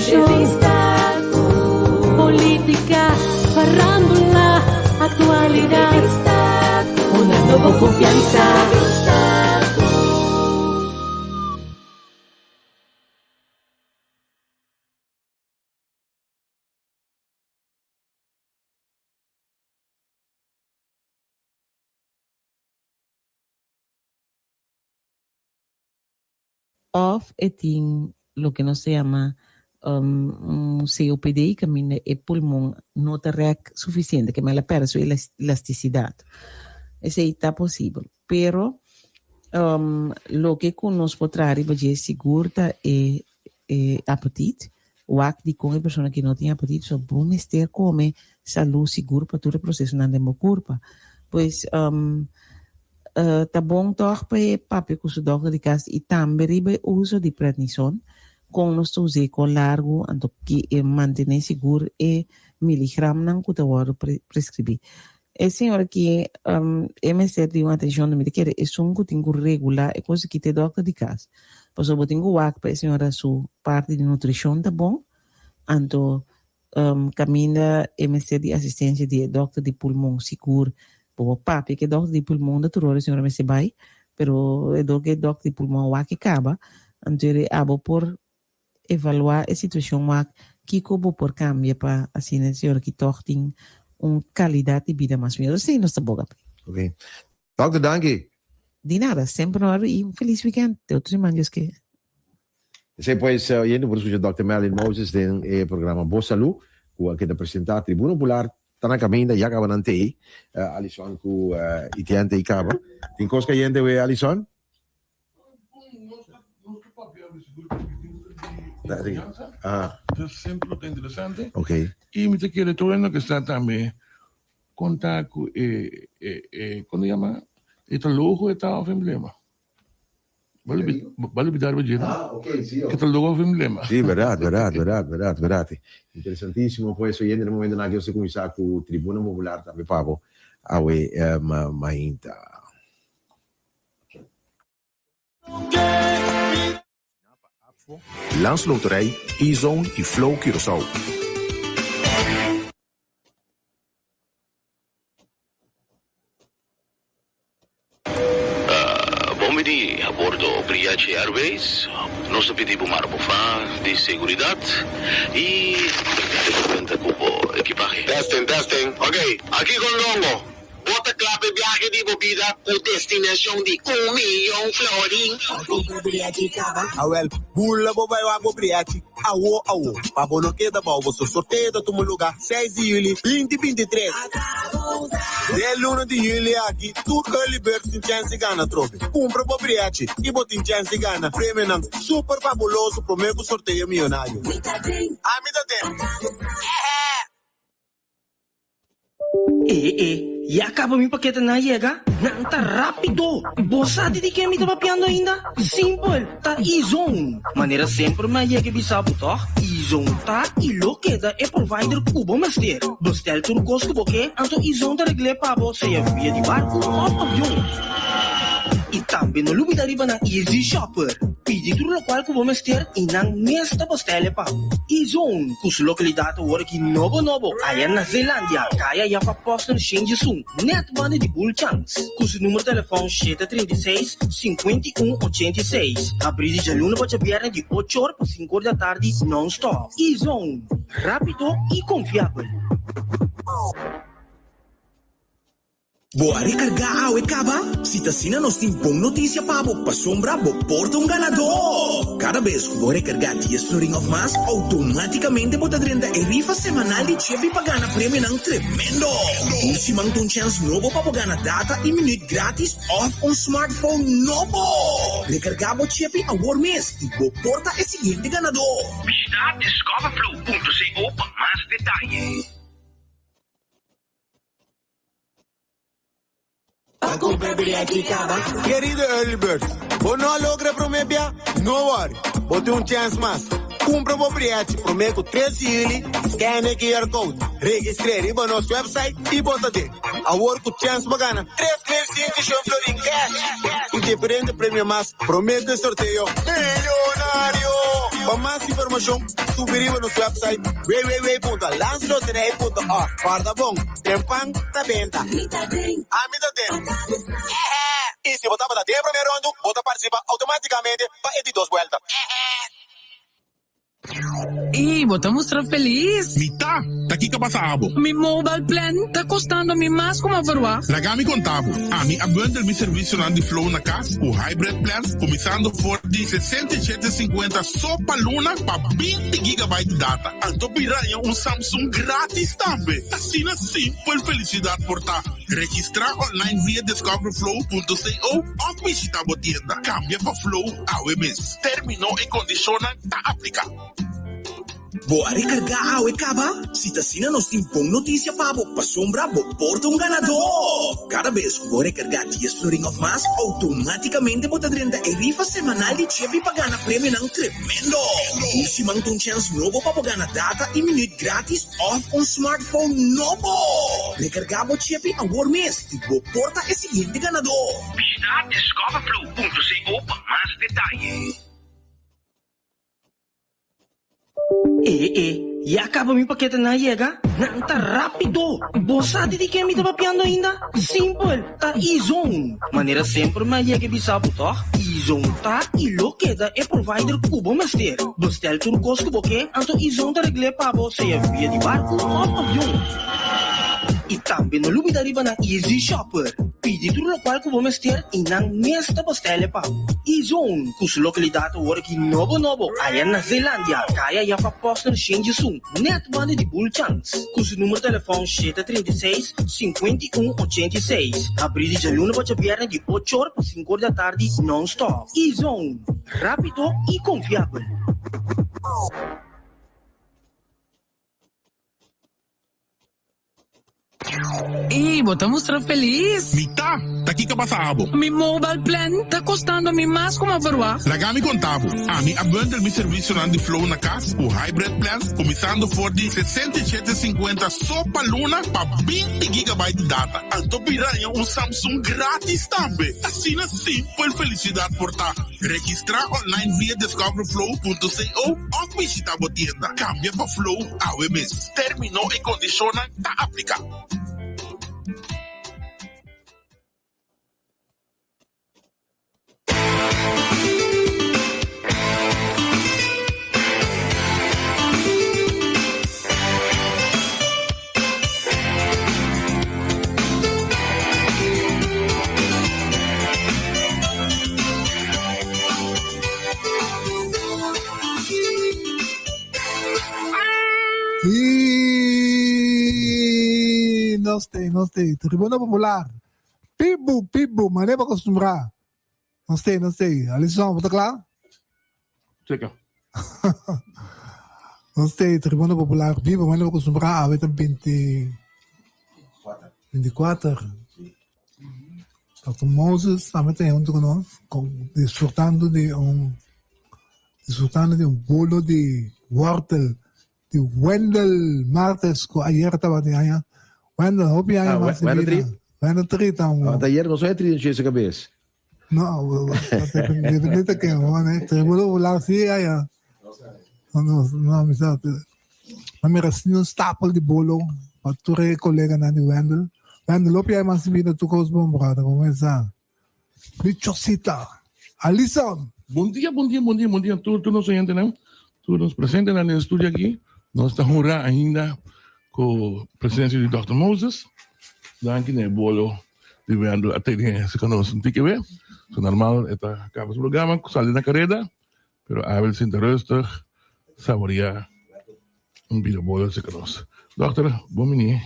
Informashon, polítika, farándula, aktualidat, Hunando bo konfiansa. Òf e tin loke nos ta yama un COPD, kaminda e pulmon no ta rèk sufisiente, ke mel a pèrdè su elastisidat. Esei ta posibel. Pero loke ku nos por traha riba dje sigur ta e apetit. Wak dikon e persona ki no tin apetit, so bo mester kome salú sigur pa tur e prosesonan den bo kurpa. Pues ta bon tòg pa e papia ku su dòkter di kas i tambe riba e uso di prednison, kon nos ta us'é, kon largu, anto ki e mantené sigur e miligramnan ku ta wòrdu preskribí. E señor aki e mester di un atencion mi ta kere esun cu tin cu regula e cos aki ta e dokter di cas pasobra bo tin cu wak pa e señora su parti di nutricion ta bon anto caminda e mester di asistencia di e dokter di pulmon sigur bo por papia cu e dokter di pulmon ta tur ora e señora mester bay pero e dor cu e dokter di pulmon a wak e caba anto abo por Evaluá e situashon wak kiko bo por kambia pa asina e señora ki tòg tin un kalidat di bida mas mihor. Esei nos ta boga p'e. Ok. Dòkter danki. Di nada, semper na orde i un felis wikènt. Te otro siman Dios ke. Esei pues oyente por skucha Dòkter Merlin Moses den e programa Bo Salú ku a keda presentá Tribuna Popular ta na kaminda ya kaba nan tei Alison ku Itienne tei kaba. Tin kos kayente we Alison? Semper lo ta interesante. Y mi ta kere tur hende ke sa tambe konta ku e e kono yama e ta logo e ta of emblema. Bo a lubida riba dje no? E ta logo of emblema. Si berdad berdad berdad berdad berdad. Interesantisimo pues oyente na momentonan aki nos ta kuminsá ku Tribuna Popular tambe pa bo awe mainta. Landsloterij, E-Zone y Flow Curaçao. Bon bini a bordo Briachi Airways. Nos ta pidi bo mara bo fa di seguridad y tene cuenta cu bo ekipahe. Testing, testing. Ok, aki con Longo. Bo ta kla p'e biahe di bo bida ku destinashon di un miyon florin? Awel, bula bo bai wak bo briachi awo awo, pa bo no keda bou boso sorteo ta tuma luga seis di juli binti 23. Den luna di juli aki tur early birds tin chèns di gana atrobe. Kumpra bo briachi i bo tin chèns di gana premionan super fabuloso promé ku sorteo miyonario. Ami ta den! E e, ya kaba mi paketenan a yega? Nan ta rápido! Bo sa di di ken mi ta papiando ainda? Simpel, ta E-Zone! Manera semper mi a yega e bisa bo tòg? E-Zone ta i lo keda e provider ku bo mester. Bestel tur kos ku bo ke, anto E-Zone ta regl'é pa bo sea via di barku òf avion. I tambe no lubida riba nan Easy Shopper. Pidi tur lokual ku bo mester i nan mes ta bestel'e pa bo. E-Zone, ku su lokalidat awor aki nobo nobo aya na Zeelandia, kaya Jaffa Posner Shenjisun, nèt banda di Bulchans. Ku su numero telefòn 736, 51 86. Habrí di djaluna pa djabièrnè di ocho or pa sinku or di atardi nòn-stòp. E-Zone, rápido i konfiabel. Bo a rekargá awe kaba? Si ta asina nos tin bon notisia pa bo pasobra bo por ta un ganadó! Kada bes ku bo rekargá dies florin òf mas, outomátikamente bo ta drenta e rifa semanal di Chepi pa gana premionan tremendo! Tur siman ta un chèns nobo pa bo gana data i minüt grátis òf un smartphone nobo! Rekargá bo Chepi awor mes i bo por ta e siguiente ganadó! Bishita discoverflow.co pa mas detaye. Kerido Early Bird, bo no a logra prome bia? No worry, bo tin un chèns mas. Kumpra bo brièchi prome ku tres di yüli, scan e QR code, registr'é riba nos website i bo ta den. Awor ku chèns pa gana 3.500 florin cash i diferente premio mas prome ku e sorteo milionario! Pa mas informashon, subi riba nos website www.landsloterij.org. Kòrda bon, den pan ta benta. Ami ta den. I si bo tabata den e promé rondu, bo ta partisipá outomátikamente pa e di dos buèlta. Ey, bo ta mustra felis. Mi ta! Ta kiko a pasa abo? Mi mobile plan ta costando mi mas cu mi a verwacht. Laga mi conta bo, ami a bundel mi servicionan di Flow na cas cu hybrid plans cuminsando for di 67 cincuenta so pa luna pa 20 gigabyte di data. Anto biraña un Samsung gratis tambe. Asina simpel felicidad por ta. Registra online via discoverflow.co of bishita bo tienda. Cambia pa Flow awe mes. Termino y condicionnan ta aplica. Bo a recarga awe caba? Si ta asina nos tin bon noticia pa bo, pasobra bo por ta un ganador! Cada bes cu bo recarga dies florin of mas, automaticamente bo ta drenta e rifa semanal di Chepi pa gana premionan tremendo! Tur siman ta un chens nobo pa bo gana data y minuut gratis of un smartphone nobo! Recarga bo Chepi awor mes y bo por ta e siguiente ganador! Bishita discoverflow.co pa mas detaye. E e, ya caba mi paketenan a yega? Nan ta rapido! Bo sa di di ken mi ta papiando ainda? Simpel, ta E-Zone! Manera semper mi a yega e bisa bo tog? E-Zone ta y lo keda e provider cu bo mester. Bestel tur cos cu bo ke, anto E-Zone ta regl'é pa bo sea via di barcu of avion. Y tambe no lubida riba nan Easy Shopper. Pidi tur locual cu bo mester y nan mes ta bestel'é pa bo. E-Zone, cu su localidad awor aki nobo nobo aya na Zeelandia, kaya ya pa Posner Shenjisun, net banda di Bulchans. Cu su numero telefon 736 51 86. Habri di djaluna pa djabierne di ocho or pa sinku or di atardi non-stop. E-Zone, rapido y confiabel. Ey, bo ta mustra felis. Mi ta! Ta kiko a pasa abo? Mi mobile plan ta costando mi mas cu mi a verwacht. Laga mi conta bo, ami a bundel mi servicionan di Flow na cas cu hybrid plans cuminsando for di 67 cincuenta so pa luna pa 20 gigabyte di data. Anto biraña un Samsung gratis tambe. Asina simpel felicidad por ta. Registra online via discoverflow.co of bishita bo tienda. Cambia pa Flow awe mes. Termino y condicionnan ta aplica. Sí, nos te, nos te. Tribuna Popular. Pibu, pibu, manera pa acostumbrá. Nos te, nos te. Alison, bo ta kla? Zeker. Nos te, Tribuna Popular biba, manera pa acostumbrá. Awe ta 20, 24. Dòkter Moses tambe ta huntu ku nos, con, disfrutando di un, disfrutando di un bolo di wortel di Wendel Martes ku ayer tabatin aña. Wendel, hopi aña Ah, mas di Wendel bida. Tri? Wendel Tri ta un. Ah, ta ayer no soy tri den su cabeza. No, depende de ken, hoor, eh. Tribuno Popular sí aña. No, no, no, mi sa. Ma mira asina un stapel di bolo pa tur e koleganan di Wendel. Wendel, hopi aña mas di bida tur kos bon, brother. Como esa? Bichosita. Alison! Bon dia, bon dia, bon dia, bon dia tur tur nos oyentenan, tur nos presentenan den studio aki. Nos ta honra ainda ku presencia di Dòkter Moses. Danki na e bolo di Wendel a tene cerca nos un tiki be. So normal e ta caba su programa, sali na careda, pero Abel sinta rustig, saborea un pida bolo cerca nos. Dòkter, bon bini.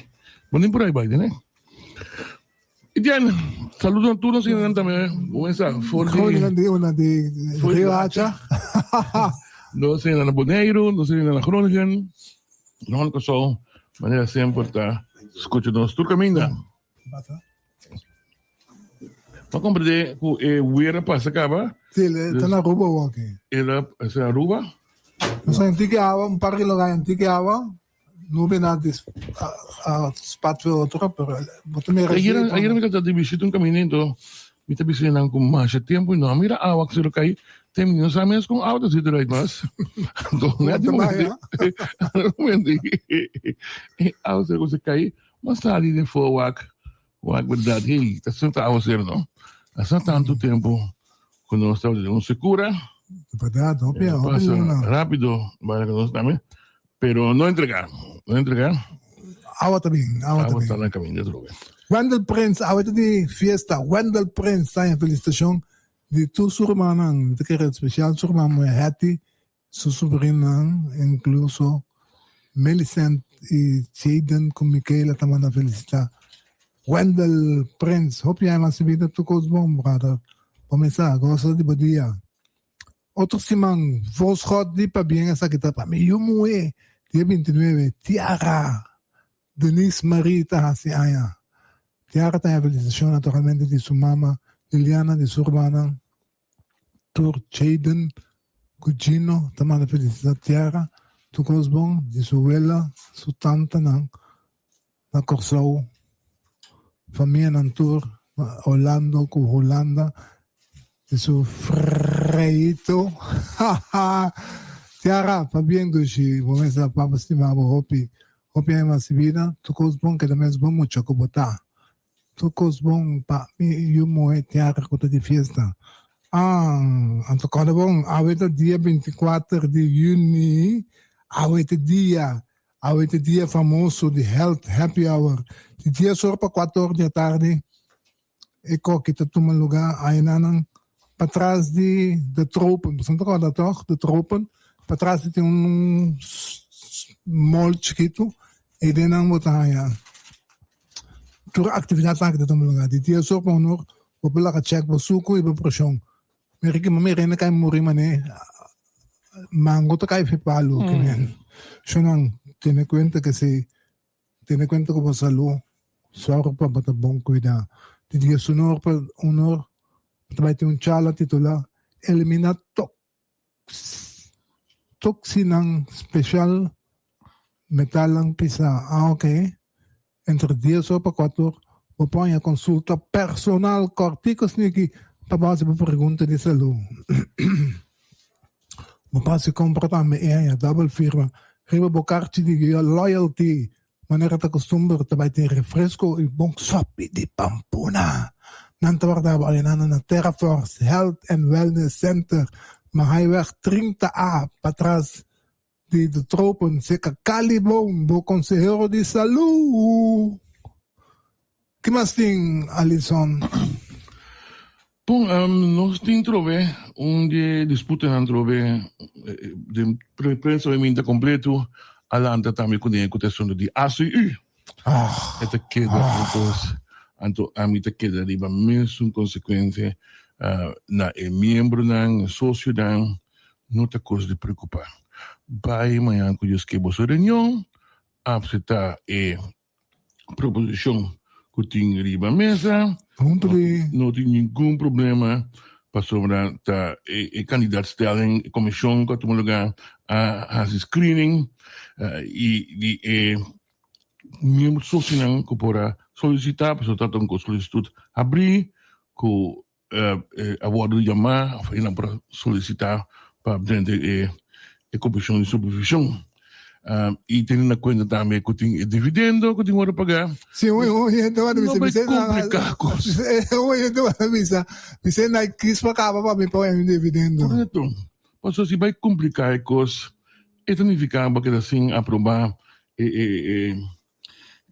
Bon tin por ahí bai, ne? Etienne, saludo na tur nos hendenan tambe. Kuminsá for di. Groningen di una di Rio Hacha. Nos hendenan na Boneiru, nos hendenan na Groningen, nos na Kòrsou, manera semper ta skucha nos tur kaminda. Bo a komprendé ku e weer a pasa kaba? Sí, e ta na Aruba awor aki. E ta Aruba? Nos a henti ki awa, un par di lugar a henti ki awa. Nube na a spat otro, pero bo ta mira Ayer, ayer mi ta di bishita un caminito. Mi ta bisa nan ku masha tempu no a mira awa ku kai te mi no sa mes kon awa ta zit eruit mas. Anto net di momento momento e awa ku se kai mas sali den for wak wak berdad hey ta senta awa ser no. Asa tantu tempu ku nos tabata den un sekura. Berdad hopi hopi Pasa luna. rapido para ku nos tambe pero no entrega no entrega. Awa ta bin awa ta Awa bin. ta na kaminda atrobe. Wendell Prins, awe ta di fiesta. Wendell Prins ta en felicitacion di tur su rumannan. Mi ta kere especial su ruman muher Hetty, su sobrinan, incluso Millicent y Jayden cu Michaela ta manda felicita. Wendell Prins, hopi aña mas bida tur cos bon, brother. Bo mesa, gosa di bo dia. Otro siman, Voorschot di pabien esaki ta pa mi yu muhe, dia 29, Tiara. Denise Marie ta hasi aña. Tiara ta haña felisitashon naturalmente di su mama Liliana, di su rumannan tur Jayden ku Gino ta manda felisitá Tiara tur kos bon, di su wela, su tantanan na Kòrsou, famianan tur na Orlando ku Hulanda. Di su freito haha Tiara pabien dushi bo mester a papa stima bo hopi hopi aña mas di bida tur kos bon keda mes bon mucha ku bo ta tur kos bon pa mi yu muhe Tiara ku ta di fiesta ah anto kòrda bon awe ta dia 24 di juni awe ta dia awe ta dia famoso di health happy hour di dies or pa kuater or di atardi. E koki ta tuma lugá ainanan patras di De Tropen. Boso no ta kòrda tòg? De Tropen. Patras di tin un mall chikitu. I den nan bo ta haña tur aktividatnan ku ta tuma lugá. Di dia so pa honor bo por laga chèk bo suku i bo preshon. Mi riki mami rende kai muri mané mango ta kai fi palu. Shonnan tene kuenta ke si Tene kuenta ku bo salú, sòru pa bo ta bon kuidá. Di dia sunor pa unor bo ta bai tin un charla titulá Eliminá Toksinan Speshal Metalnan Pisá. Ah ok. Entre dies or pa kuater or bo por haña konsulta personal kòrtiku sniki pa bo hasi bo pregunta di salú. Bo por hasi kompra tambe i haña dòbel firma riba bo karchi di loyalty. Manera ta kustumber ta bai tin refresko i bon sòpi di pampuna. Nan ta warda bo awenanda na Terraforce Health and Wellness Center, Mahaiweg 30 A, patras di De Tropen, serka Calibon, bo konsehero di salú. Ki mas tin, Alison? Bon, nos tin trobe un di e disputanan trobe den prensa hoy minta completo a lanta tambe cu den e cuestacion di ACU. E ta keda un cos, anto ami ta keda riba mesun consecuencia na e miembronan, e socionan, no ta cos di preocupa. Bay mañan cu Dios ke boso reunion, acepta e proposicion cu tin riba mesa. No tin ningun problema pasobra ta e kandidaatstelling, e comision cu a tuma lugar a haci screening y di e miembro socionan cu por a solicita pasobra ta un solicitud habri cu a wordo yamá of nan por a solicitá pa drenta e e comision di supervision. Y teniendo na cuenta tambe cu tin e dividendo cu tin wordo pagá. Si, un un hende worde No bisa, bay bisa na complica cos. un hende worde bisa, bisa na kis pa caba pa mi paga mi dividendo. Correcto. Pasobra si bay complica e cos, e ta nifica bo a keda sin aproba e e e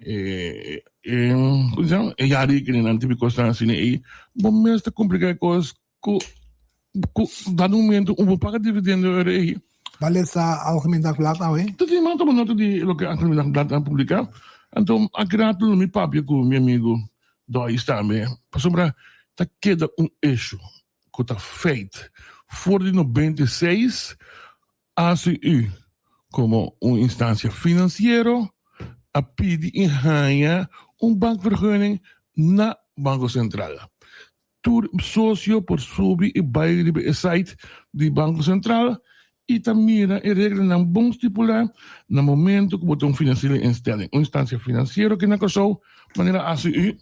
E e como se llama e yari kende nan tipo cosnan asina ei bo mes ta complica e cos cu cu dado momento un bo paga dividendo ora ei. Ba lesa Algemeen Dagblad awe? Ta tin man tuma nota di loke Algemeen Dagblad a publica anto aki rato lo mi papia cu mi amigo Dois tambe pasobra ta keda un hecho cu ta feit for di 96 ACU komo un instansia finansiero a pidi i haña un bankvergunning na Banko Sentral. Tur sosio por subi i bai riba e site di Banko Sentral i ta mira e reglanan bon stipulá na momento ku bo ta un financiële instelling, un instansia finansiero aki na Kòrsou manera ACU.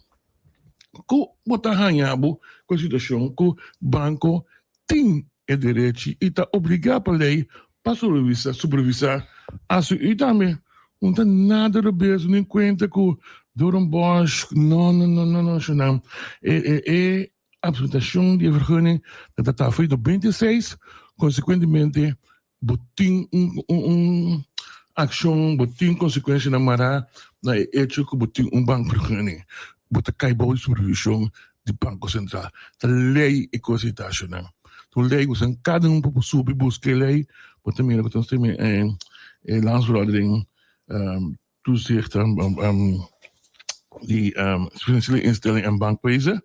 Ku bo ta haña bo ku e situashon ku banko tin e derechi i ta obligá pa lei pa supervisá supervisá ACU tambe. Un ta nada robes un enkuenta ku Doornbosch no no no no no shonam e e e apresentashon di e vergunning ta ta ta 26 konsekuentemente Bo tin un un akshon, bo tin konsekuensianan mará na e echo ku bo tin un bankvergunning. Bo ta kai bou di supervishon di Banko Sentral. Ta lei e kos ei ta ashonan. Ta un lei ku san kada un por subi buska e lei, bo ta mira ku ta e landsverordening toezicht di financiële instelling en bankwezen.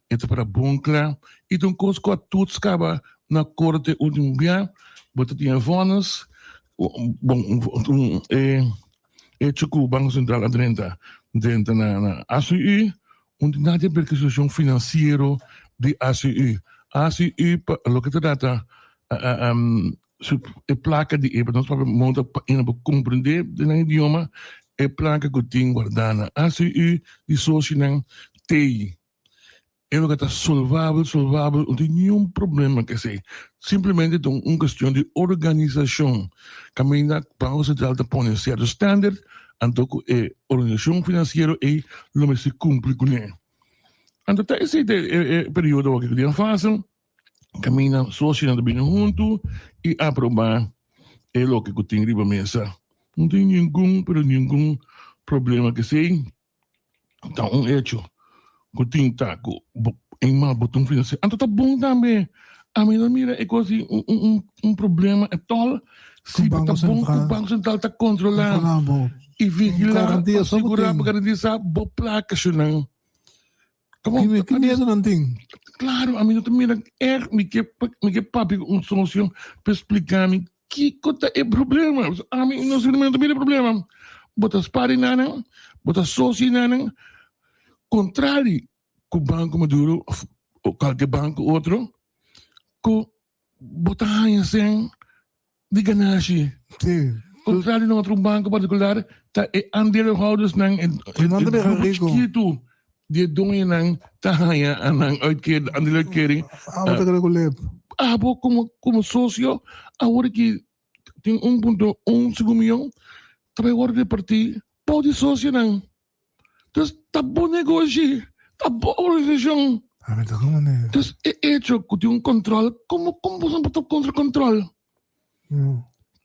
E ta para bon kla. I ta un kos ku a toets kaba na korte ultimo bia. Bo ta tin e vonnis. Bon, un e hecho ku Banko Sentral a drenta drenta na na ACU. Un tin nada di haber ku e situashon finansiero di ACU. ACU pa loke ta trata Su e plaka di e pa nos papia monta pa ina por comprende den nan idioma e plaka ku tin guardá na ACU di sosionan tei. E loke ta solvabel solvabel no tin niun problema ku esei. Simplemente ta un kuestion di organisashon kaminda Banko Sentral ta pone sierto standard anto ku e organisashon finansiero ei lo mester kumpli kuné. Anto ta esei ta e periodo awor ku den fase. Kaminda sosionan ta bini huntu i aprobá e loke ku tin riba mesa. No tin ningun, pero ningun problema ku esei. Ta un echo ku tin ta ku bo en mal bo ta un finansiero. Anto ta bon tambe. Ami no mira e kos di un un un problema etòl si bo ta bon ku Banko Sentral ta kontrolá i vigilá pa sigurá pa garantisá bo plaka shunan. Ki miedu nan tin? Claro, ami no ta mira erg, mi ke mi ke papia ku un socio pa explica mi kiko ta e problema. Ami no mi no ta mira e problema. Bo ta spar di nan, bo ta socio di nan, contrari ku Banco Maduro of cualke banco otro ku Bo ta haña sen di ganashi. Sí. Kontrali na otro banko partikular, ta e aandeelhoudersnan, e grupo chikitu di e doñonan ta haña nan uitkeer, aandeeluitkering. Abo ta keda ku lep. Abo komo komo sosio awor ki tin un punto un segun miyon ta bai wòrdu repartí bou di sosionan. Dus ta bo negoshi, ta bo organisashon. Dus e echo ku tin un kòntròl, komo komo boso por ta kontra kòntròl?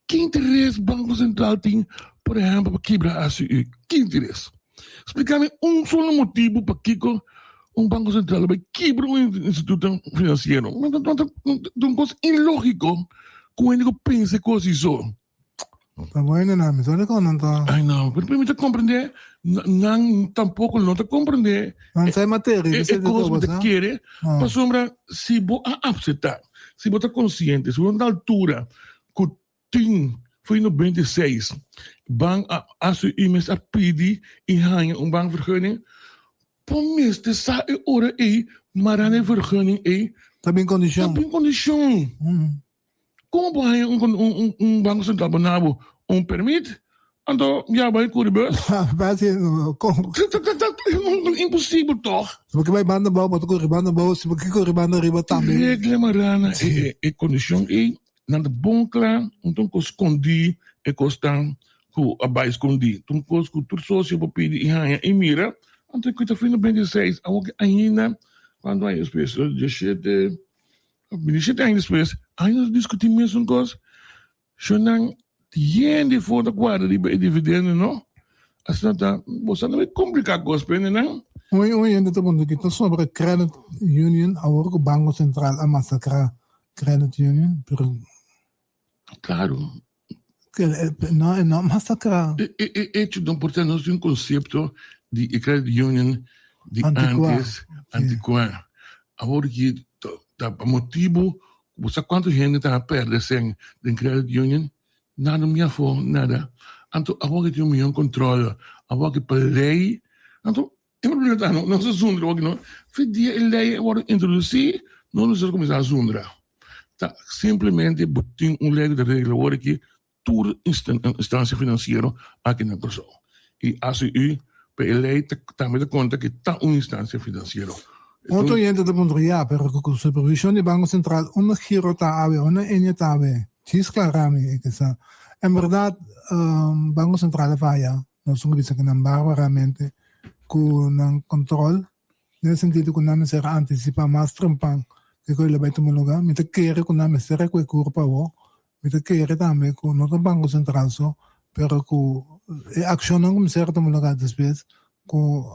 Ki interes Banko Sentral tin, por ehèmpel, pa kibra ACU? Ki interes? Splika mi un solo motibu pakiko un Banko Sentral lo bai kibra un instituto finansiero. Ta un kos ilógiko ku hende ku pensa e kos ei so. Ta bueno na mi solo con nan ta. Ay no, pero mi ta comprende, nan tampoco no ta comprende. Nan sa e materia, e, e cos mi ta kere, pasobra si bo a acepta, si bo ta consciente, si bo ta na altura cu tin foi no 26 ban a ACU mes a pidi y haña un bankvergunning, bo mester sa e ora ey mara na e vergunning ey. Ta bin condicion. Ta bin condicion. Komo bo haña un Banko Sentral bo na bo un permit, anto ya bai kuri bus? Kon? Ta imposibel tòg? Si bo ke bai banda abou, bo ta kuri banda abou, si bo ke kuri banda ariba tambe. Regla marana e kondishon ei, nan ta bon kla, no ta un kos skondí e kosnan ku a bai skondí. Ta un kos ku tur sosio por pidi i haña i mira, anto e ku ta fin 96, awor ke ainda, kuantu aña despues? Diashete. Binishete aña despues, aña nos diskutí mesun kos. Shonnan yen di for ta guarda riba e dividendo, no? Asina ta, bo sa no e kompliká kos pa hendenan. Un un hende ta puntra ki ta sobra credit union awor ku Banko Sentral a masakrá credit union, pero. Klaro. No, e no a masakrá. E e echo no por ta nos tin un konsepto di e credit union di antes, antikuá. Awor ki ta pa motibu ku bo sa kuantu hende ta pèrdè sèn den credit union, nada no afó, nada. Anto awor ki tin un mion kòntròl, awor ki pa lei, anto e problema ta no nos a zundra awor ki no, fi dia e lei a wòrdu introdusí nos mester kuminsá zundra. Ta simplemente bo tin un lei ku ta regla awor aki tur instansia finansiero aki na Kòrsou. I ACU. Pero e lei ta tambe ta konta ku ta un instansia finansiero. Otro oyente ta puntra, Ya, pero ku supervishon di Banko Sentral unda Giro ta awe, unda Ennia ta awe? Djis klara mi e kisa. En bèrdat Banko Sentral a faya, nos tin ku bisa ku nan barbaramente ku nan kontrol, den e sentido ku nan mester a antisipá mas trempan kiko lo bai tuma lugá. Mi ta kere ku nan mester a kue kurpa awor, Mi ta kere tambe ku no ta Banko Sentral so, pero ku e akshonnan ku mester a tuma lugá despues ku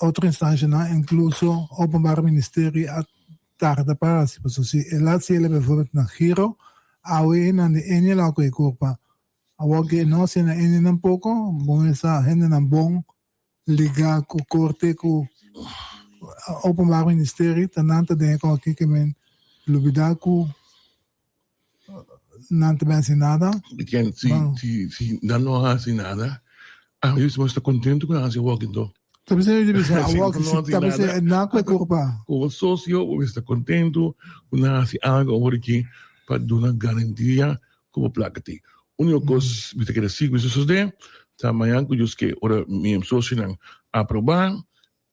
otro instanshanan, inkluso Openbaar Ministerie a tarda pa hasi. Pasobra si e laat sele bijvoorbeeld na Giro, awe e nan di Enye lo a kohe kurpa. Awor ke no hasi na Enye tampoko, bo mester hendenan bon ligá ku korte ku Openbaar Ministerie ta nan ta den e kòki ke men lubidá ku nan ta bin hasi nada. Ken si si si nan no hasi nada ami mismo sta kontentu ku nan hasi awor anto. Ta bisa mi ta bisa awor si ta bisa nan ku e kurpa. Komo sosio bo mester ta kontentu ku nan hasi algu awor aki pa duna garantia ku bo plaka tin. Úniko kos mi ta kere si ku mi sosodé ta mañan ku Dios ke ora mi sosionan aprobá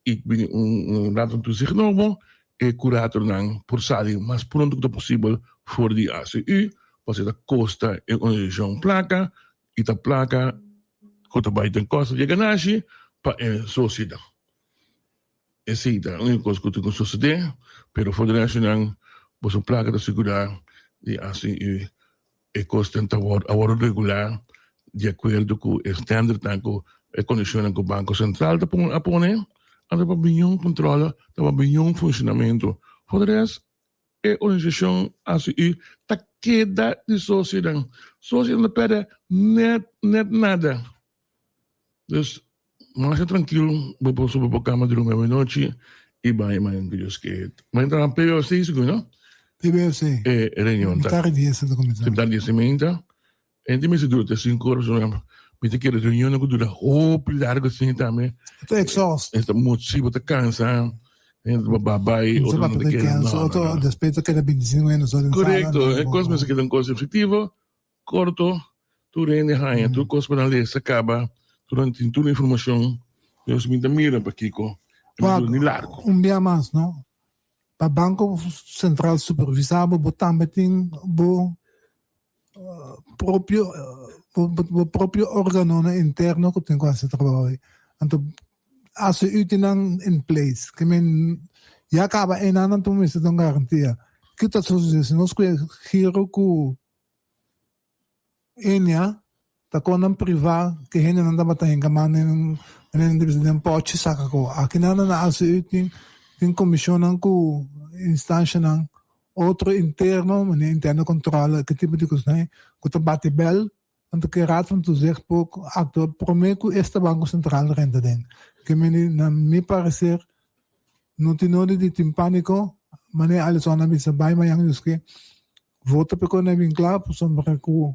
i bini un raad van toezicht nobo e kuratornan por sali mas pronto ku ta posibel for di ACU pasobra ta kosta e organisashon plaka i ta plaka ku ta bai den kosta di e ganashi pa e sosionan. Esei ta úniko kos ku tin ku sosodé, pero for di resto nan boso plaka ta sigurá di hasi e kosnan ta wòrdu a wòrdu regulá di akuerdo ku e standardnan ku e kondishonnan ku Banko Sentral ta pone a pone, anto pa biñon kontrole ta pa biñon funshonamentu. For di rest e organisashon ACU ta keda di sosionan. Sosionan ta pèrdè nèt nèt nada. Dus masha trankil bo por subi bo kama drumi awenochi i bai mañan ku Dios ke. Mañan ta PBOC sigur no? PBOC. E reunion ta. Mitar di dies ta kuminsá. Mitar di dies i meinta. E tin mester dura te sinku ora pasobra mi ta kere reunionnan ku dura hopi largu asina tambe. E ta exhaust. E ta muchu si bo ta kansa. Hende ta ba bai otro no ta kere. No, no, no. Despues ta keda bintisingu hende so den sala. Korekto. E kos mester keda un kos efektivo. Korto, tur hende haña tur kos pa nan lesa kaba, tur nan tin tur informashon, nos mi ta mira pakiko e no dura ni largu. Un bia mas no, pa Banko Sentral supervisá bo, bo tambe tin bo propio bo propio organonan interno ku tin ku hasi trabou ei. Anto ACU tin nan in place, ke men ya kaba einan nan tur mester ta un garantia. Kiko ta sosodé si nos kue giro ku Enia ta kon nan privá ke hendenan tabata hinka man den nan ta bisa den pòchi saka ko. Aki nan na ACU tin tin komishonnan ku instanshanan otro interno manera interno kontrole ke tipo di kosnan ku ta bati bèl anto ke Raad van Toezicht por aktua promé ku esta Banko Sentral renta den. Ke mende na mi pareser no tin nodi di tin pániko manera Alison a bisa bai mañan yuske Vota p'e kos na bin kla pasobra ku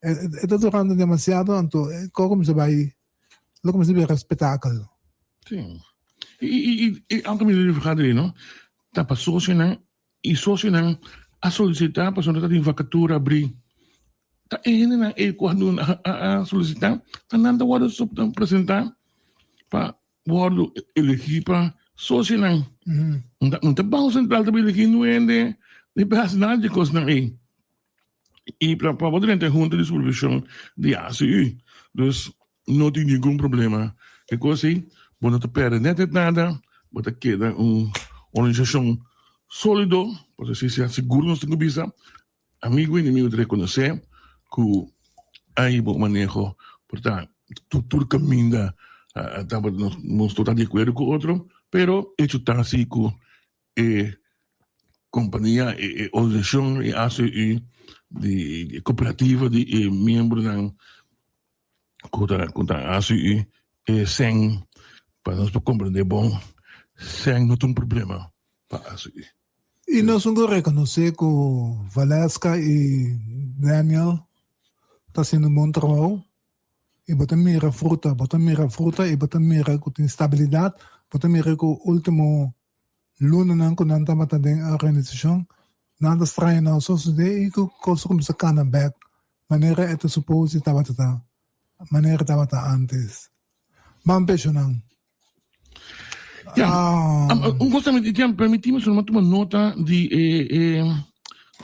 e ta durando demasiado anto e kos kuminsá bai lo kuminsá bira spetakel. Sí. I i i i aunke mi ta vergadering no ta pa sosionan i sosionan a solisitá pasobra ta tin vakatura abrí ta e hendenan ei ku a duna a a solisitá ta nan ta wòrdu presentá pa Wòrdu elegí pa sosionan. No ta Banko Sentral ta bin elegí nu hende ni pa hasi nada di e kosnan ei. I pa bo drenta e hunta di supervishon di ACU. Dus no tin ningun problema. E kos ei bo no ta pèrdè nèt nèt nada, bo ta keda un organisashon sólido, pasobra si sea sigur nos tin ku bisa Amigo i enemigo ta rekonosé ku ai bo maneho por ta tur kaminda tabata nos no ta di akuerdo ku otro, pero echo ta si ku e kompania, e organisashon, e ACU di e kooperativa di e miembronan ku ta ku ta ACU e sèn pa nos por komprendé bon sèn no ta un problema pa ACU. I nos un ku rekonosé ku Valeska i Daniel ta hasiendo un bon trabou i bo ta mira fruta, bo ta mira fruta i bo ta mira ku tin stabilidat, bo ta mira ku último lunanan ku nan tabata den e organisashon nan ta straña nan sosodé i ku kos a kuminsá kana bèk manera e ta supos di tabata ta, manera tabata ántes. Ban pensionan. Ja, ah. Un cosa mi tiam permitime solo tuma nota di eh, eh,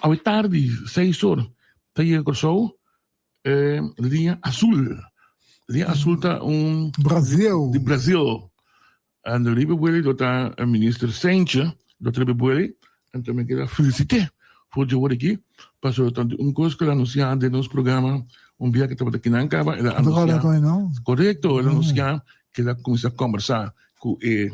awe tardi, 6 or, ta yega Kòrsou, eh, linea azul. Linea azul ta un Brasil. Di Brasil. En riba bueli lo ta minister Seintje, lo ta riba bueli, anto mi keda felicité for dje word aki, pasobra ta un kos ku el a anuncia den nos programa un bia ku tabata kinan kaba, el a anuncia, korekto, el a anuncia ku el a kuminsá kombersá ku e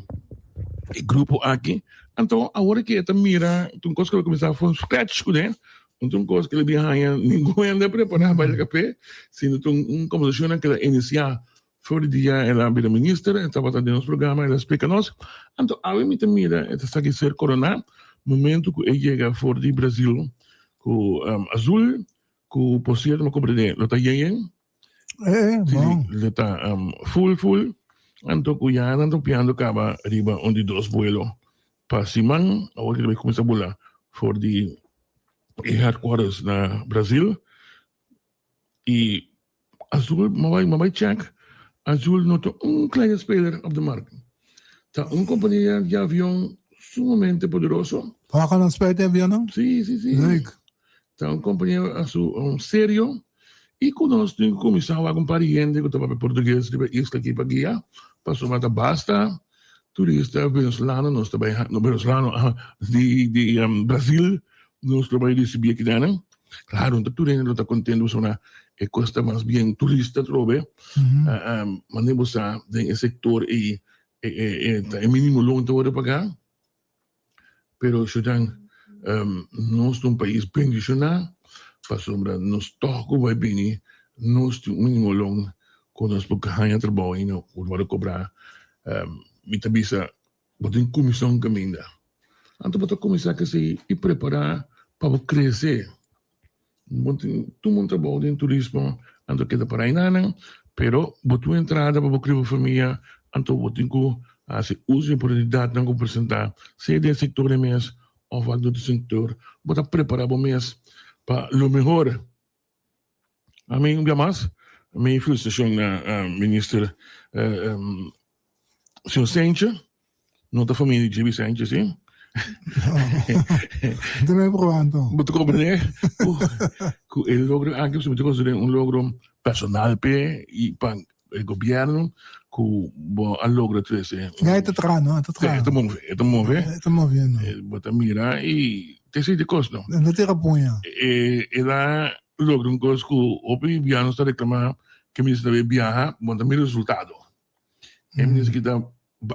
e grupo aki, anto awor aki e ta mira ta un kos ku el a kuminsá from scratch kuné, no ta un kos ku el a bin haña ningun hende a prepará pa el kafé, sino ta un kombersashonnan ku el a inisiá For di dia el a bira minister, e tabata den nos programa, el a splika nos. Anto awe mi ta mira e ta sa ki ser koroná momento ku e yega for di Brazil ku Azul, ku por sierto mi a komprendé lo ta yen yen. Eh, bon. Si, lo ta full full. Anto ku ya nan ta piando kaba riba un di dos buelo pa siman, awor ki ta bai kuminsá bula for di e headquarters na Brazil. I Azul, ma bai, ma bai check, Azul no ta un kleine speler op de markt. Ta un kompania di avion sumamente poderoso. Wak nan spijt e avionnan? Si, si, si. Leuk. Ta un kompania asu, un serio. I ku nos tin ku kuminsá wak un par di hende ku ta papia portugues riba e isla aki pa guia, pasobra ta basta turista venezolano nos ta bai, no venezolano, di, di Brazil nos lo bai risibí aki nan. Claro, no ta tur hende lo ta contento pasobra e cos ta mas bien turista atrobe. Mane bo sa den e sector ei ta e minimo loon ta worde paga. Pero Shudan, nos ta un pais bendiciona pasobra nos tog cu bai bini nos tin un minimo loon cu nos por haña trabou ainda cu worde cobra. Mi ta bisa Bo tin kuminsá un kaminda. Anto bo ta kuminsá kese i prepará pa bo krese. Bo tin tuma un trabou den turismo, anto keda pará enanan, pero bo tin un entrada pa bo kria bo famia, anto bo tin ku hasi uso di oportunidatnan ku presentá, sea den e sektor ei mes òf wak di otro sektor. Bo ta prepará bo mes pa lo mehor. Ami un bia mas mi felicitacion na minister señor Sentje, no ta familia di JB Sentje si. Te me probando. Bo ta comprende cu e logro aki mi ta considera un logro personal p'e y pa e gobierno cu bo a logra trece. Ya e ta traha no, e ta traha. E ta move, e ta move. E ta moviendo. Bo ta mira y te esey di cos no. E no tira puña. E el a logra un cos cu hopi bianos ta reclama cu e minister ta bay biaha, bo no ta mira resultado. E minister ki ta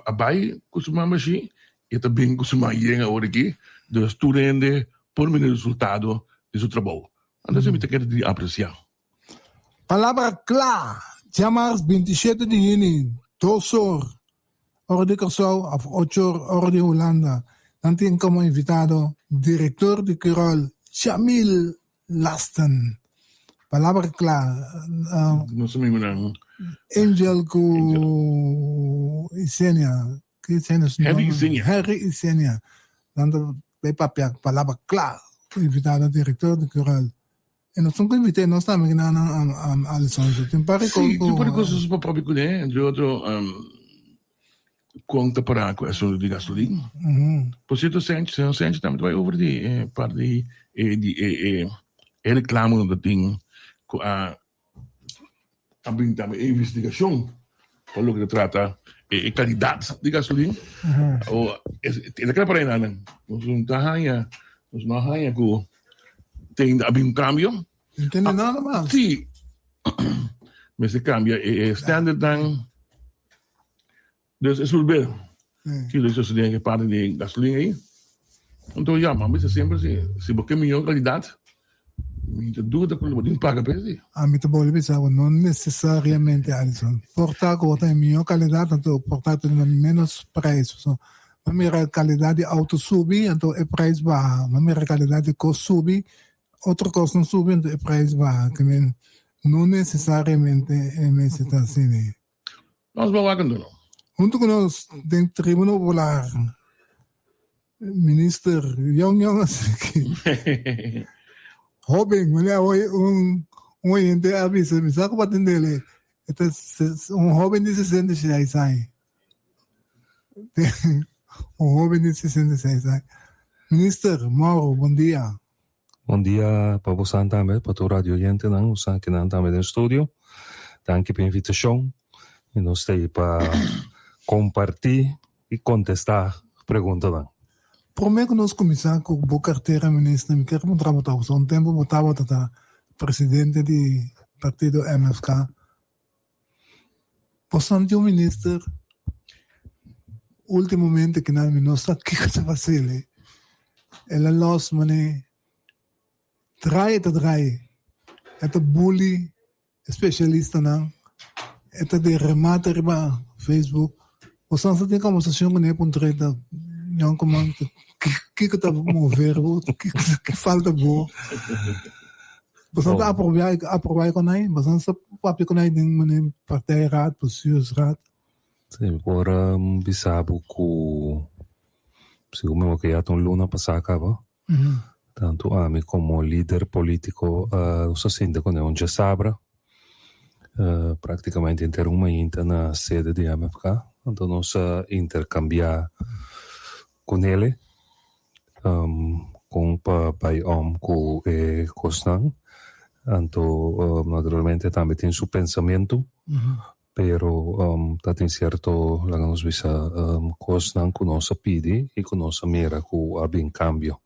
a bay cu su man bashi, e ta bin cu su man yen awor aki, dus tur hende por mira resultado di su trabou. Anto esey mi ta kere di aprecia. Palabra kla, djamars 27 di yüni, dos or, ora di Kòrsou òf ocho or, ora di Hulanda. Nan tin komo invitado direktor di Curoil, Jamil Lasten. Palabra kla, Nos amigunan. Angel ku Isenia, ki Isenia su Harry nòmber? Isenia. Harry Isenia. Nan ta bai papia palabra kla ku invitado direktor di Curoil. E nos tin ku invit'é nos tambe ku nan nan Alison. So tin par di kos Sí, ku. tin par di kos ku pa papia kuné, entre otro kon ta pará ku e asuntu di gasolin. Por sierto Sench, señor Sench tambe ta bai over di e par di e di e e e reklamo ku ta tin ku a a bin tambe e investigashon pa loke ta trata e e kalidat di gasolin. O e ta kla pará einan. Nos no ta haña, nos no a haña ku Tin a bin un cambio. Entiende nada mas. Sí. Mester cambia e standardnan. Dus e sulbe. Sí. Kilo sucede en parte di gasolina ahí. Entonces ya, mami sa siempre si, si bo ke miyon calidad, mi ta duda cu lo bo tin paga pe si. Ami ta bolbe bisa bo no necesariamente Alison. Por ta cu bo ta en miyon calidad anto por ta ta na menos prijs. So, Bo mira calidad di auto subi, anto e prijs baha. Bo mira calidad di cos subi, otro cos no subi, anto e prijs baha. Ke men no necesariamente e mester ta asina. Nos bo wak anto no. Hunto cu nos den Tribuna Popular, Minister Yong Yong asina ki hoben, manera hoy un oyente a bisa, mi sa cu bo a tendele. E ta un hoben di 66 aña. Un hoben di 66 aña. Minister Mauro, bon dia. Bon dia pa bosan tambe, pa tur radio oyentenan, bosan kinan tambe den studio. Danki pa invitacion y nos ta ahí pa comparti y contesta preguntanan. Prome cu nos cuminsa cu bo cartera Minister, mi kier puntra bo tabata un tempo bo tabata ta presidente di partido MFK. Bo santi un minister ultimamente kinan mi no sa kico ta facele. El a los mane draai e ta draai, e ta bully E spesialistanan e ta den remate riba Facebook. Bosan sa tin kombersashon kuné pa un treta yònkuman kiko ta mover bo, ki falta bo. Bosan ta aprobiá aprobá e konai? Bosan sa papia konai den manera partijraad, bestuursraad? Si, mi por bisa bo ku segun mi wak ya ta un luna pasá kaba. Tantu ami komo lider polítiko nos a sinta ku un djasabra praktikamente henter un mainta na sede di MFK. Anto nos a interkambiá ku nele kon pa bai om ku e kosnan. Anto naturalmente tambe tin su pensamentu. Pero ta tin cierto, laga nos bisa, cosnan cu nos a pidi y cu nos a mira cu a bin cambio.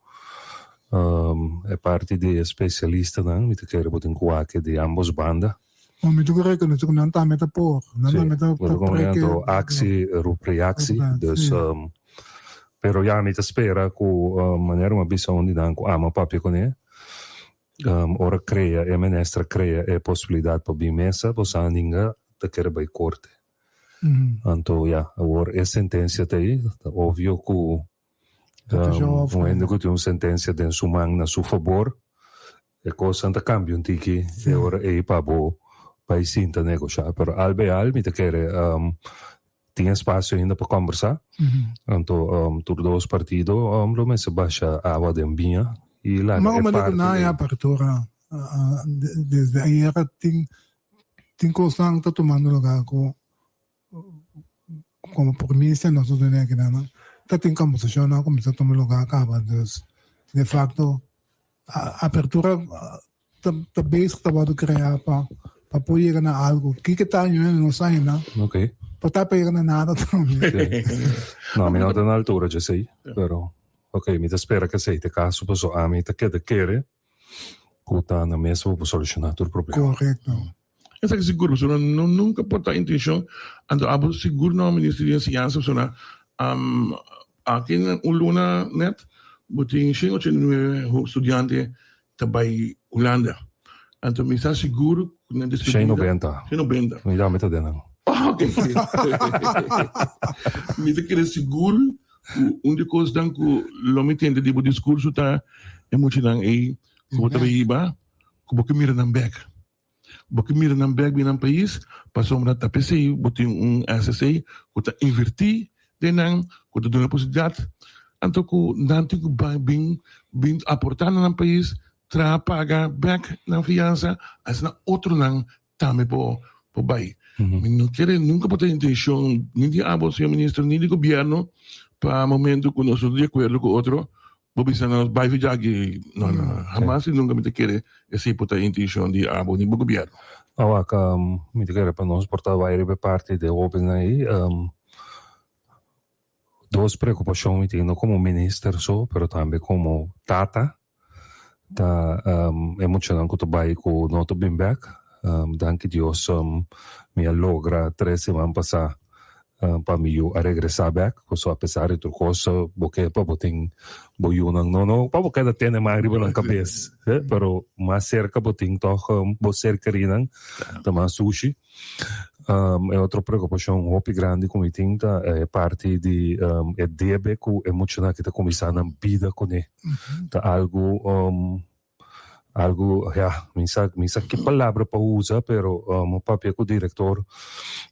E parti di e specialistanan, mi ta kere bo tin cu wak di ambos banda. Ma mi ta cu reconoce cu nan tambe ta por, nan Sí, tambe ta bo ta ta comprende preke. anto actie roept reactie, dus, pero ya mi ta spera cu manera mi a bisa un di nan cu ama papia cune, Ora crea e minister crea e posibilidad pa bin mesa, bo sa ninga ta kere bay corte. Anto ya, awor e sentencia ta ey, ta obvio cu un hende cu tin un sentencia den su man na su fabor, e cosnan ta cambia un tiki e ora ey pa bo bay sinta negosha. Pero al bij al mi ta kere Tin espacio ainda pa combersa. Anto tur dos partido lo mester basha awa den biña y laga Ma e como parti na ei. apertura desde ayera tin tin cosnan ta tumando lugar cu como provincia nos ta tene aki nan ta tin conversacionnan a cuminsa tuma lugar caba dus de facto apertura ta ta bezig ta wordo crea pa pa por yega na algo. Kiko ta año no sa ainda. Ok. Por ta pa yega na nada tambe. No, mi no ta na altura dje esei, pero ok, mi ta spera ku esei ta e kaso paso ami ta keda kere ku ta na mesa pa por soluciona tur problema. Correcto. Esaki sigur pasobra no nunca por ta intencion anto abo sigur no minister di enseñansa pasobra aki na un luna net bo tin shen ochenta i nuebe studiante ta bai Hulanda anto mi sa sigur ku nan despedida Shen nobenta. Shen nobenta. Mi tambe ta den nan. Ok mi ta kere sigur ku un di kosnan ku lo mi tende di bo diskurso ta e muchanan ei ku bo ta bai hiba ku bo ke mira nan bek. Bo ke mira nan bek bin nan pais pasobra ta p'esei bo tin un SSA ku ta invertí den nan, ku ta duna posibilidat, anto ku nan tin ku bai bin bin aportá na nan pais, traha paga bek nan fiansa, asina otronan tambe por por bai. Mi no kere nunka por ta intenshon ni di abo señor minister ni di gobièrnu pa momento ku nos no ta di akuerdo ku otro Bo bisa nos bai fi djaki? No, no, hamas y nunca mi ta kere esey por ta intencion di abo ni bo gobierno. Awak, mi ta kere pa nos por ta bai riba e parti di e hobennan ey. Dos preocupacion mi tin, no como minister so, pero tambe como tata, ta e muchanan cu ta bai cu no ta bin bek. Danki Dios mi a logra tres siman pasa pa mi yu a regresá bèk, pasobra apesar di tur kos bo ke pa bo tin bo yunan no no pa bo keda tene man riba nan kabes, pero mas serka bo tin tòg bo ser kerinan ta mas sushi. E otro preokupashon hopi grandi ku mi tin ta e parti di e debe ku e muchanan aki ta kuminsá nan bida kuné. Ta algu Algu, ya, mi sa, mi sa ki palabra pa usa, pero mi papia ku direktor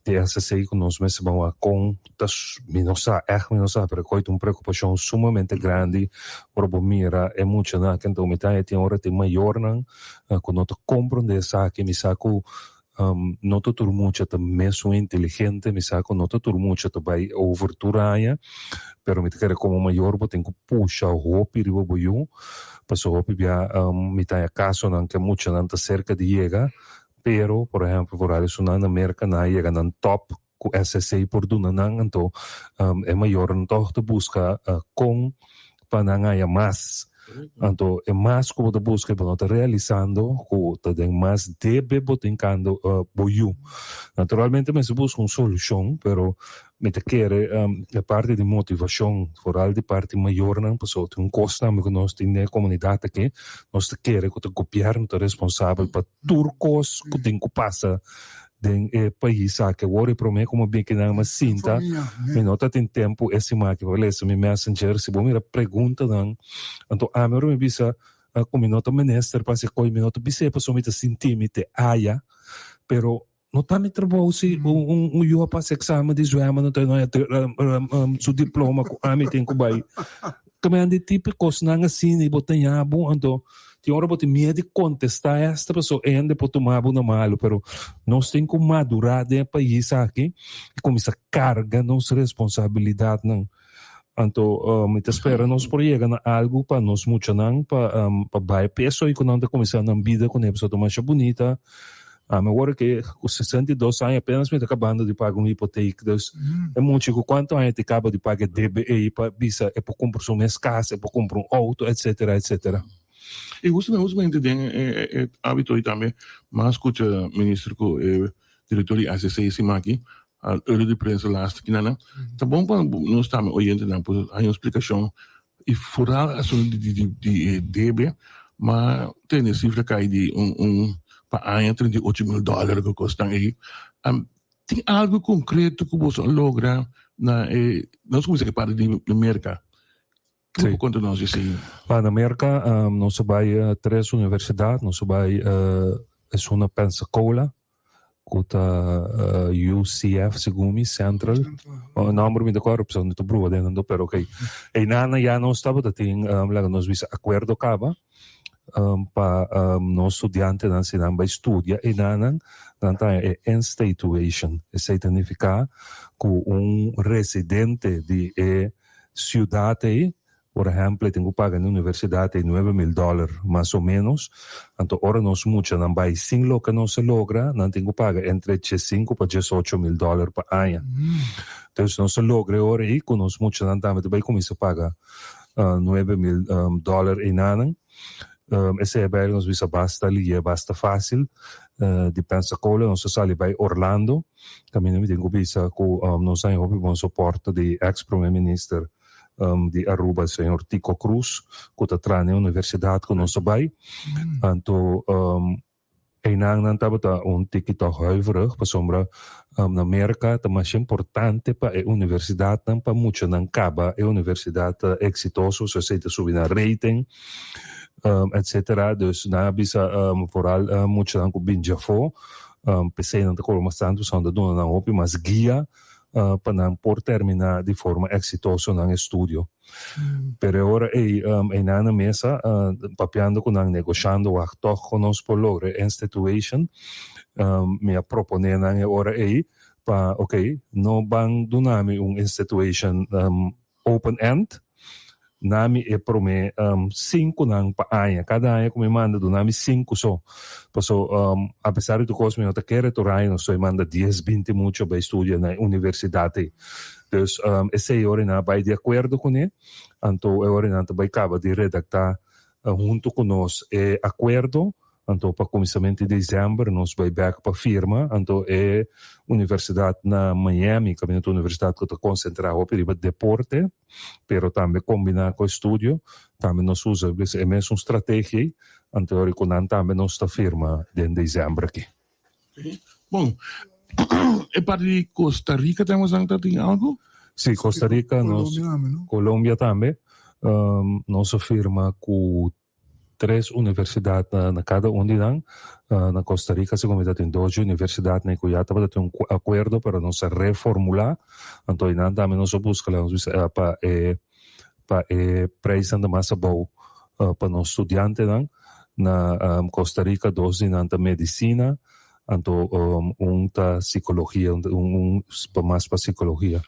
di SSC ku nos mester ban wak kon ta, mi no sa, ègt mi no sa, pero koe ta un preokupashon sumamente grandi ora bo mira e muchanan aki. Anto mi ta haña tin ora tin mayornan ku no ta komprondé esaki. Mi sa ku. No ta tur mucha ta mesun inteligente, mi sa ku no ta tur mucha ta bai over tur aña, pero mi ta kere komo mayor bo tin ku pusha hopi riba bo yu, pasobra hopi bia mi ta haña kasonan ku e muchanan ta serka di yega, pero por ehèmpel vooral esunnan na Merka nan a yega nan tòp ku SSC por duna nan, anto e mayornan tòg ta buska kon pa nan haya mas. Anto e mas ku bo ta buska bo no ta realisando ku ta den mas debe bo ta hinkando bo yu. Naturalmente mester buska un solushon, pero mi ta kere e parti di motivashon, foral di parti mayornan, pasobra tin un kos tambe ku nos tin den e komunidat aki, nos ta kere ku ta gobièrnu ta responsabel pa tur kos ku tin ku pasa den e pais aki. Awor e prome ku mi bin kinan mi sinta, mi no ta tin tempu e siman aki pa lesa mi messenger. Si bo mira preguntanan, anto ami ora mi bisa ku mi no ta minister pa hasi kos, mi no ta bis'é pasobra mi ta sinti mi te aya, pero no ta mi trabou si un yu a pasa eksamen di zwemmen anto e no haya su diploma ku ami tin ku bai. Tambe di tipo kosnan asina i bo ta ña bo, anto tin ora bo tin miedu di kontestá esta pasobra hende por tuma bo na malu, pero nos tin ku madurá den e pais aki i kuminsá karga nos responsabilidatnan. Anto mi ta spera nos por yega na algu pa nos muchanan pa pa bai peso i ku nan ta kuminsá nan bida kuné pasobra ta masha bunita. Ami awor ke ku 62 aña apenas mi ta kabando di paga un hipotek, dus e mucha ku kuantu aña ta kaba di paga e debe ei pa bisa e por kumpra su mes kas, e por kumpra un outo, etsetera, etsetera. I hustamente den e ámbito ei tambe mi a skucha minister ku e direktor di ACC siman aki a orde di prensa laatste kinanan. Ta bon pa nos tambe oyentenan por haña un splikashon I foral asuntu di di di e debe, ma tene sifra kai di un un pa aña 38 mil dòler ku kosnan ei. Tin algu konkreto ku boso a logra na e, nos kuminsá ku e parti di Merka. Kiko bo konta nos di esei? Pa na Merka nos a bai tres universidat, nos a bai esun na Pensacola, ku ta UCF segun mi, Central. E nomber mi ta kòrda pasobra mi ta brua den nan pero ok. Einan ya nos tabata tin laga nos bisa akuerdo kaba pa nos studiantenan si nan bai studia einanan nan ta haña e in-state tuition. Esei ta nifiká ku un residente di e siudat ei Por ehempel, e tin ku paga na universidat ei 9000 dòler, mas o ménos. Anto ora nos muchanan bai sin loke nos a logra, nan tin ku paga entre diesinku pa 18 mil dòler pa aña. Dus nos a logra e ora ei ku nos muchanan tambe ta bai kuminsá paga 9000 dòler einanan. Esei a bai nos bisa basta lihe, basta fásil. Di Pensacola nos a sali bai Orlando, kaminda mi tin ku bisa ku nos a haña hopi bon soporte di eks prome minister di Aruba señor Tico Cruz cu ta traha na e universidad cu nos a bay. Anto eynan nan tabata un tiki toch huiverig pasobra na Merca ta masha importante pa e universidadnan pa muchanan caba e universidad exitoso so esey ta subi nan rating etcetera. Dus nan a bisa vooral muchanan cu bin djafo pesey nan ta cobra mas tanto pasobra nan ta duna nan hopi mas guia pa nan por terminá di forma eksitoso nan estudio. Pero e ora ei, einan na mesa, papiando ku nan, negoshando wak tòg kon nos por logra e instituation, mi a proponé nan e ora ei pa, oké, no ban duna mi un instituation open end, na mi e prome sinkunan pa aña. Kada aña ku mi manda duna mi sinku so. Paso apesar di tur kos mi no ta kere tur aña nos ta manda dies binti mucha bai studia na e universidat ei. Dus esei ora nan a bai di akuerdo kuné, anto e ora nan ta bai kaba di redaktá huntu ku nos e akuerdo. Anto pa kuminsamentu di desèmber nos bai bèk pa firma. Anto e universidat na Miami, kaminda ta un universidat ku ta konsentrá hopi riba deporte, pero tambe kombiná ku estudio, tambe nos usa e mesun strategia ei. Anto ora ku nan tambe nos ta firma den desèmber aki. Bon, e parti di Costa Rica tambe boso ta tin algu? Sí, Costa Rica, nos, Colombia tambe. Nos a firma ku tres universidad na cada un di nan. Na Costa Rica segun mi ta tin dos universidadnan cu ya tabata tin un acuerdo pero nos a reformula. Anto einan tambe nos a busca nos bisa pa e pa e prijsnan ta mas abou pa nos studiantenan. Na Costa Rica dos di nan ta medicina. Anto un ta psicologia, un un pa mas pa psicologia.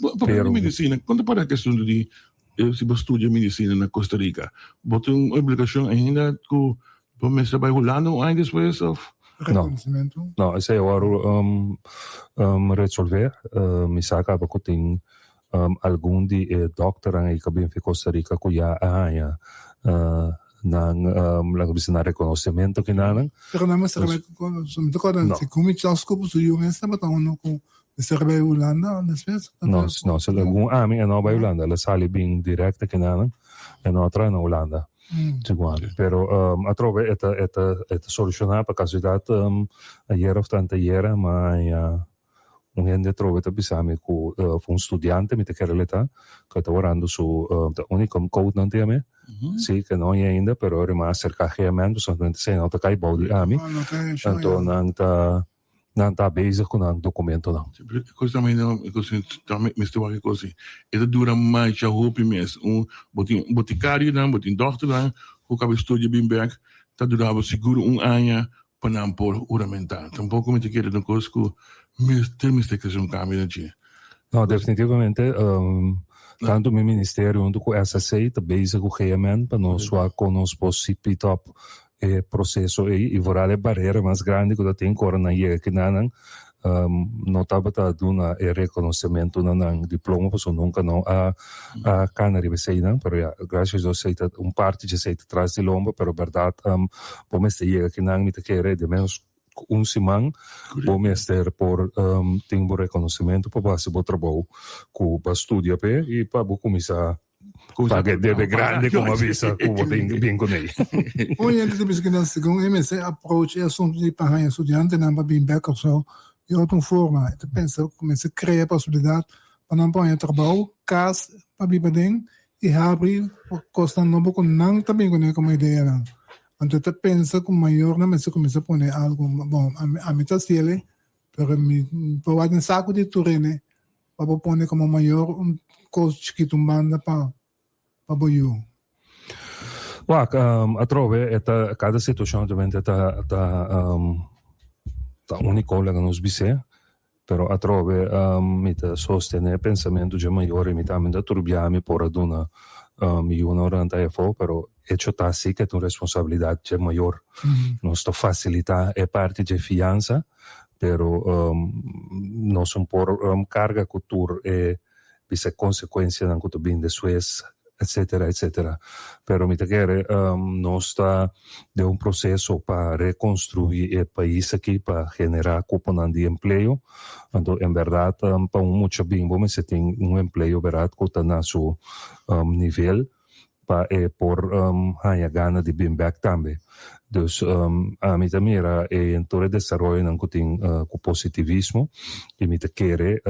Pa Pero medicina, con ta para asunto di si bo studia medicina na Costa Rica? Bo tin un obligacion ainda cu bo mester bay Hulanda un aña despues of? No, no, esey a wòrdu resolve. Mi sa caba cu tin Algun di e dòkternan ei ku a bin fi Costa Rica ku ya a haña nan, laga bisa nan rekonosementu kinanan. Pero nan mester bai ku, mi ta kòrda si ku mi chòs ku su yu mes tabata unu ku mester bai Hulanda despues. No, no, si algun ami e no a bai Hulanda, el a sali bin dirèkt kinanan, e no a traha na Hulanda. Pero atrobe e ta e ta e ta solushoná pa kasualidat ayera òf tantayera mi a haña Un hende atrobe ta bisa mi ku un studiante mi ta kere leta ku e ta warando su ta unicum code nan ta yam'e si ke no haña ainda pero ora mi a aserka GMN pasobra nan ta esei no ta kai bou di ami anto nan ta nan ta bezig ku nan dokumentonan. E kos tambe no e kos tambe mester wak e kos ei e ta dura masha hopi mes un bo tin botikarionan bo tin dòkternan ku kaba e studia bin bèk ta dura bo sigur un aña pa nan por huramentá. Tampoko mi ta kere den kos ku mester mester kese un kambio na dje. No, definitivamente tantu mi ministerio huntu ku SSC ta bezig ku GMN pa nos wak kon nos por speed up e proseso ei i vooral e barera mas grandi ku ta tin ku ora nan yega kinanan no tabata duna e rekonosementu na nan diploma pasobra nunka no a a kana riba eseinan pero ya gracias a Dios esei ta un parti dje esei ta tras di lomba pero bèrdat bo mester yega kinan mi ta kere de menos un siman bo mester por tin bo rekonosementu pa bo hasi bo trabou ku bo a studia p'e i pa bo kuminsá Paga e debe grandi como a bisa cu bo tin bin cu nei. Un hende ta bisa cu nan segun e mester approach e asunto di pa haña studiantenan pa bin bek Kòrsou di otro forma. E ta pensa cu mester crea posibilidad pa nan por haña trabou, cas pa biba den y habri cosnan nobo cu nan ta bin cune como ideanan. Anto e ta pensa cu mayornan mester cuminsa pone algo, bon ami ta haciel pero mi por wak den saco di tur hende Pa bo pone komo mayor un kos chikitu un banda pa pa bo yu. Wak, atrobe e ta kada situashon obviamente ta ta ta uniko laga nos bis'é, pero atrobe mi ta sostené pensamentu dje mayor i mi tambe ta turbiá mi por a duna mi yunan ora nan ta afó, pero echo ta si ke ta un responsabilidat dje mayor. Nos ta fasilitá e parti dje fiansa. Pero nos un por carga cu tur e bisa e consecuencianan cu ta bin despues, etcetera, etcetera. Pero mi ta kere nos ta den un proceso pa reconstrui e pais aki, pa genera cuponan di empleo. Anto en berdad pa un mucha bin bo mester tin un empleo berdad cu ta na su nivel. pa e por haña gana di bin bek tambe. Dus ami ta mira e tur e desaroyonan ku tin ku positivismo i mi ta kere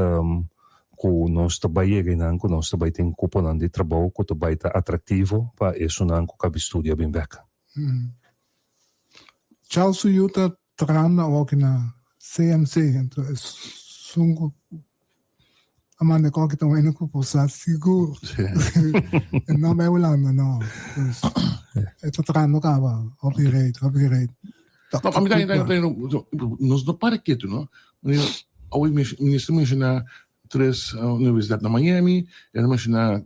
ku nos ta bai yega einan ku nos ta bai tin kuponan di trabou ku ta bai ta atraktivo pa esunnan ku kabi studia bin bek. Charles su yu ta trahando awoki na CMC, enton esun ku a manda koki ta wende ku por sa sigur e no bai Hulanda no. Dus e ta trahando kaba hopi gereed, hopi gereed. No, a mi ta nos no para ketu no. Awe minister menciona tres universidad na Miami, el a menciona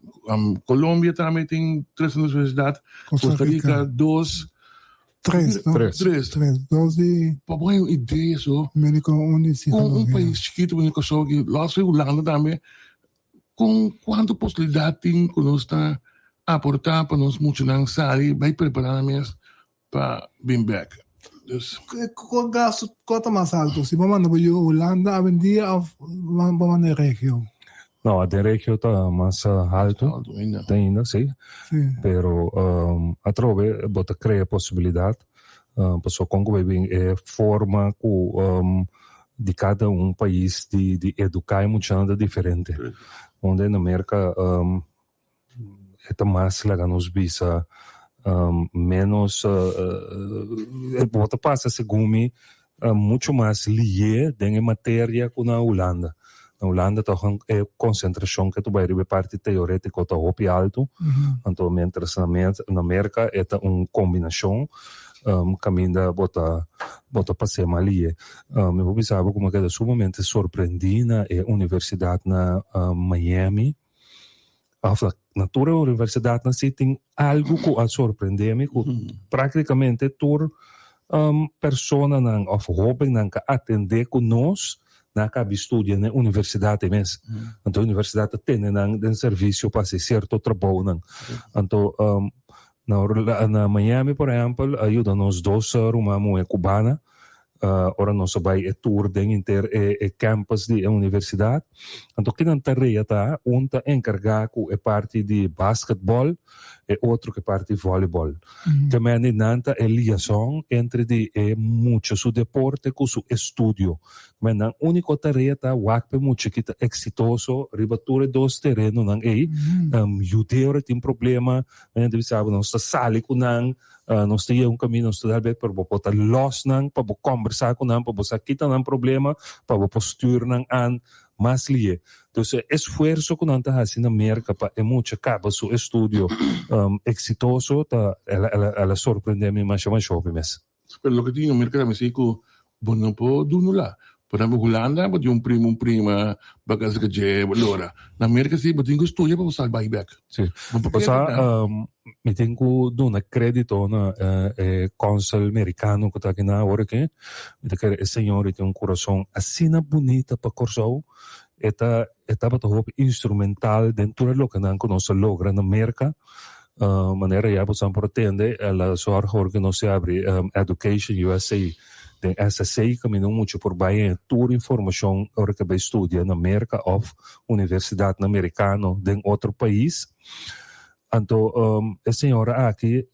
Colombia tambe tin tres universidad, Costa Rica dos. Tres, no? Tres. Tres. Tres. Dos di. Pa bo hay un idea so. Médico, un di psicologia. Con un pais chiquito como Kòrsou ki los di Hulanda tambe, con cuanto posibilidad tin cu nos ta aporta pa nos muchanan sali bay prepara nan mes pa bin bek. Dus. Kua gasto, kua ta mas alto? Si bo manda bo yu Hulanda awendia of bo manda e regio? No, den regio ta mas haltu ainda, si. Pero atrobe bo ta krea posibilidat, pasobra kon ku bai bin e forma ku di kada un pais di eduká e muchanan ta diferente. Unda na Merka e ta mas laga nos bisa menos bo ta pasa segun mi mucho mas lié den e materia ku na Hulanda. Na Hulanda tòg e konsentrashon ke ta bai riba e parti teorétiko ta hopi altu, anto miéntras na Merka e ta un kombinashon. Kaminda bo ta bo ta pas'é malie. Mi por bisa bo ku mi a keda sumamente sorprendí na e universidat na Miami òf na tur e universidatnan si tin algu ku a sorprendé mi ku práktikamente tur personanan òf hóbennan ku a atendé ku nos nan a kabi studia na e universidat ei mes. Anto e universidat ta tene nan den servisio pa hasi sierto trabounan. Anto Na Miami por ehempel a yuda nos dos ruman muhe cubana ora nos a bay e tour den henter e campus di e universidad. Anto kinan tarea ta, un ta encarga cu e parti di basketball, e otro cu e parti volleyball. Te mende nan ta e liaison entre di e mucha su deporte cu su estudio. Men nan unico tarea ta wak p'e mucha ki ta exitoso riba tur e dos terenonan ey. Yud'e ora tin problema, men ta bisa bo nos ta sali cu nan, nos ta yega un caminda, nos ta dal bek, pero bo por ta los nan pa bo combersa cu nan, pa bo sa kita nan problema, pa bo por stuur nan aan mas lihe. Dus e esfuerso cu nan ta haci na Merca pa e mucha caba su estudio exitoso ta el a sorprende mi masha masha hopi mes. Pero loke tin na Merca tambe si cu bo no por dunula. Por ehempel Hulanda bo tin un primo un prima bo a casa cu dje bo lora. Na Merca si bo tin cu studia pa bo sal bay bek. Si. Bo sa mi tin cu duna credito na e consul Mericano cu ta aki na awor aki. Mi ta kere e señor tin un curason asina bunita pa Corsou. E ta e tabata hopi instrumental den tur e lokenan cu nos a logra na Merca. Manera ya bosan por a tende, el a zorg ora cu nos a abri Education USA den SSA caminda un mucha por bay haña tur informacion ora cu e bay studia na Merca of universidadnan Mericano den otro pais. Anto e señora aki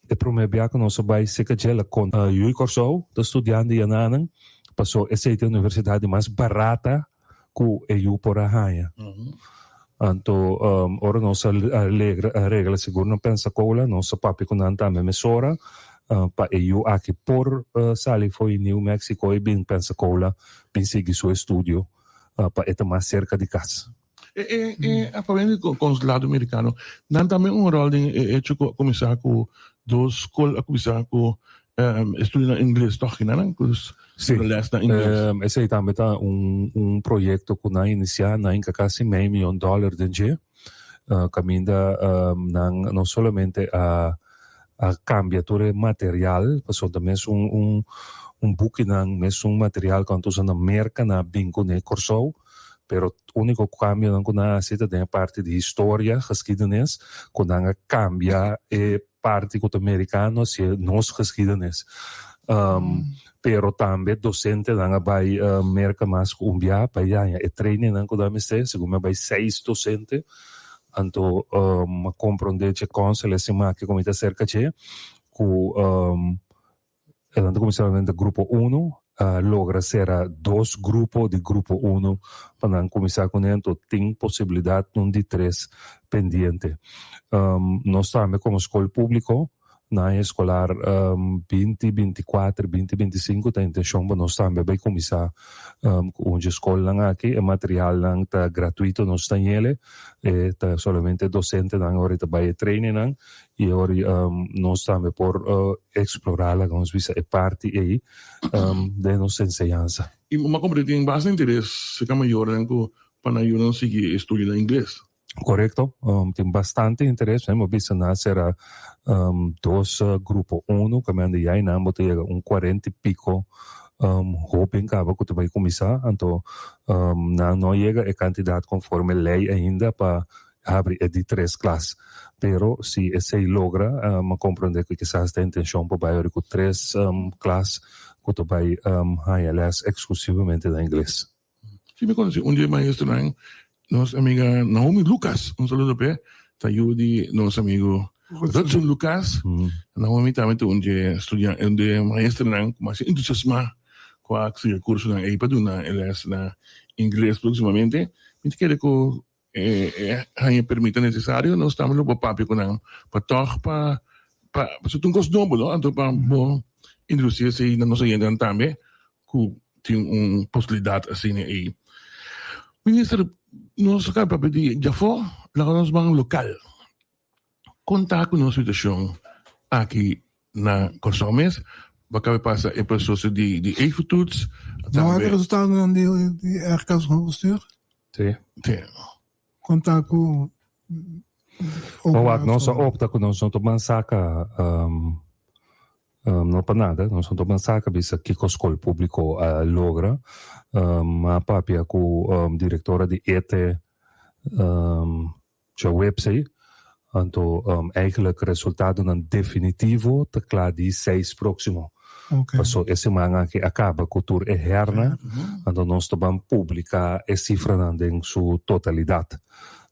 E promé bia ku nos a bai seka dje la konta Yu i Kòrsou ta studiando i ananan paso esei ta e universidat di mas barata ku e yu por a haña. Anto ora nos a regla sigur na Pensacola nos a papia ku nan tambe mesora pa e yu aki por sali fo'i New Mexico i bin Pensacola bin sigui su estudio pa e ta mas serka di kas. E e e a pabia di consulado mericano nan tambe un rol den e hecho cu a cuminsa cu dos scol a cuminsa cu estudio na ingles toch kina nan cu Sí, les na ingles. Esey tambe ta un un proyecto cu nan a inicia, nan a hinca casi mei miyon dollar den dje, caminda nan no solamente a a cambia tur e material, pasobra ta mesun un un bukinan, mesun material cu nan ta usa na Merca nan a bin cune Corsou, Pero úniko kambionan ku nan a hasi ta den e parti di historia, geschiedenis, ku nan a kambia e parti ku ta merikano hasié nos geschiedenis. Pero tambe dosentenan a bai Merka mas ku un bia pa haña e trainingnan ku nan mester, segun mi a bai seis dosente. Anto mi a komprondé dje kònsel e siman aki ku mi ta serka dje ku Nan ta kuminsá den grupo uno, a logra sera dos grupo di grupo uno pa nan kuminsá kuné, anto tin posibilidat un di tres pendiente. Nos tambe komo skol públiko na aña eskolar binti binti kuater, binti binti sinku ta intenshon pa nos tambe bai kuminsá ku un dje skolnan aki. E materialnan ta gratuito, nos ta ñele, e ta solamente dosentenan ora ta bai e trainingnan I ora nos tambe por explorá, laga nos bisa, e parti ei den nos enseñansa. I mi a comprende tin basta interes cerca mayornan cu pa nan yunan sigui e studio na ingles. Corecto, tin bastante interes. Mi a bisa nan a cera dos grupo uno, caminda ya einan bo ta yega un cuarenta y pico hoben caba cu ta bay cuminsa. Anto nan no a yega e cantidad conforme ley ainda pa habri e di tres klas. Pero si esei logra, mi a komprondé ku kisas ta intenshon pa bai ori ku tres klas ku ta bai haña lès eksklusivamente na ingles. Si mi konosé un di e maestronan, nos amiga Naomi Lucas, un saludo p'e, ta yu di nos amigo Rudson Lucas. Naomi tambe ta un di e studian, un di e maestronan ku mas entusiasmá ku a sigui e kursonan ei pa duna e lès na ingles próksimamente. Mi ta kere ku e haña e permito necesario, nos tambe lo por papia cu nan pa tog pa pa pasobra ta un cos nobo no, anto pa bo introduci esey na nos oyentenan tambe cu tin un posibilidad asina ey. Minister, nos a caba papia di djafo, laga nos ban local. Con ta cu nos situacion aki? Na Kòrsou mes, bo a kaba pasa e proseso di di efotoets. No a resultadonan di di RK schoolbestuur? Sí. Sí. Konta ku Bo wak, nos a opta ku nos no ta ban saka no pa nada, nos no ta ban saka bisa kiko skol públiko a logra. A papia ku direktora di ete Djaweps ei, anto eigenlijk resultadonan definitivo ta kla di seis próksimo. Paso e siman aki a kaba ku tur e hernan, anto nos ta ban publiká e sifranan den su totalidat.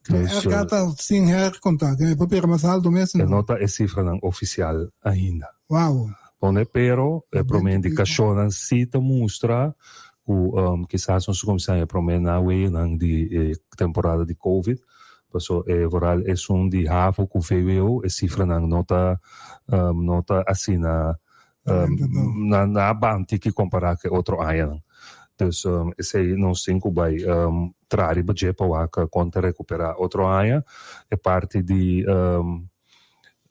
Dus, RK ta sin her konta, e papia mas alto mes. E no ta e sifranan ofisial ainda. Wow. Pone pero e prome indikashonnan si ta mustra ku kisas nos ta kuminsá e prome naweenan di e temporada di covid. Paso e vooral esun di havo ku vwo e sifranan no ta no ta asina nan a banti ki kompara ku e otro añanan. Dus esei nos tin ku bai traha riba dje pa wak kon ta rekupera otro aña. E parti di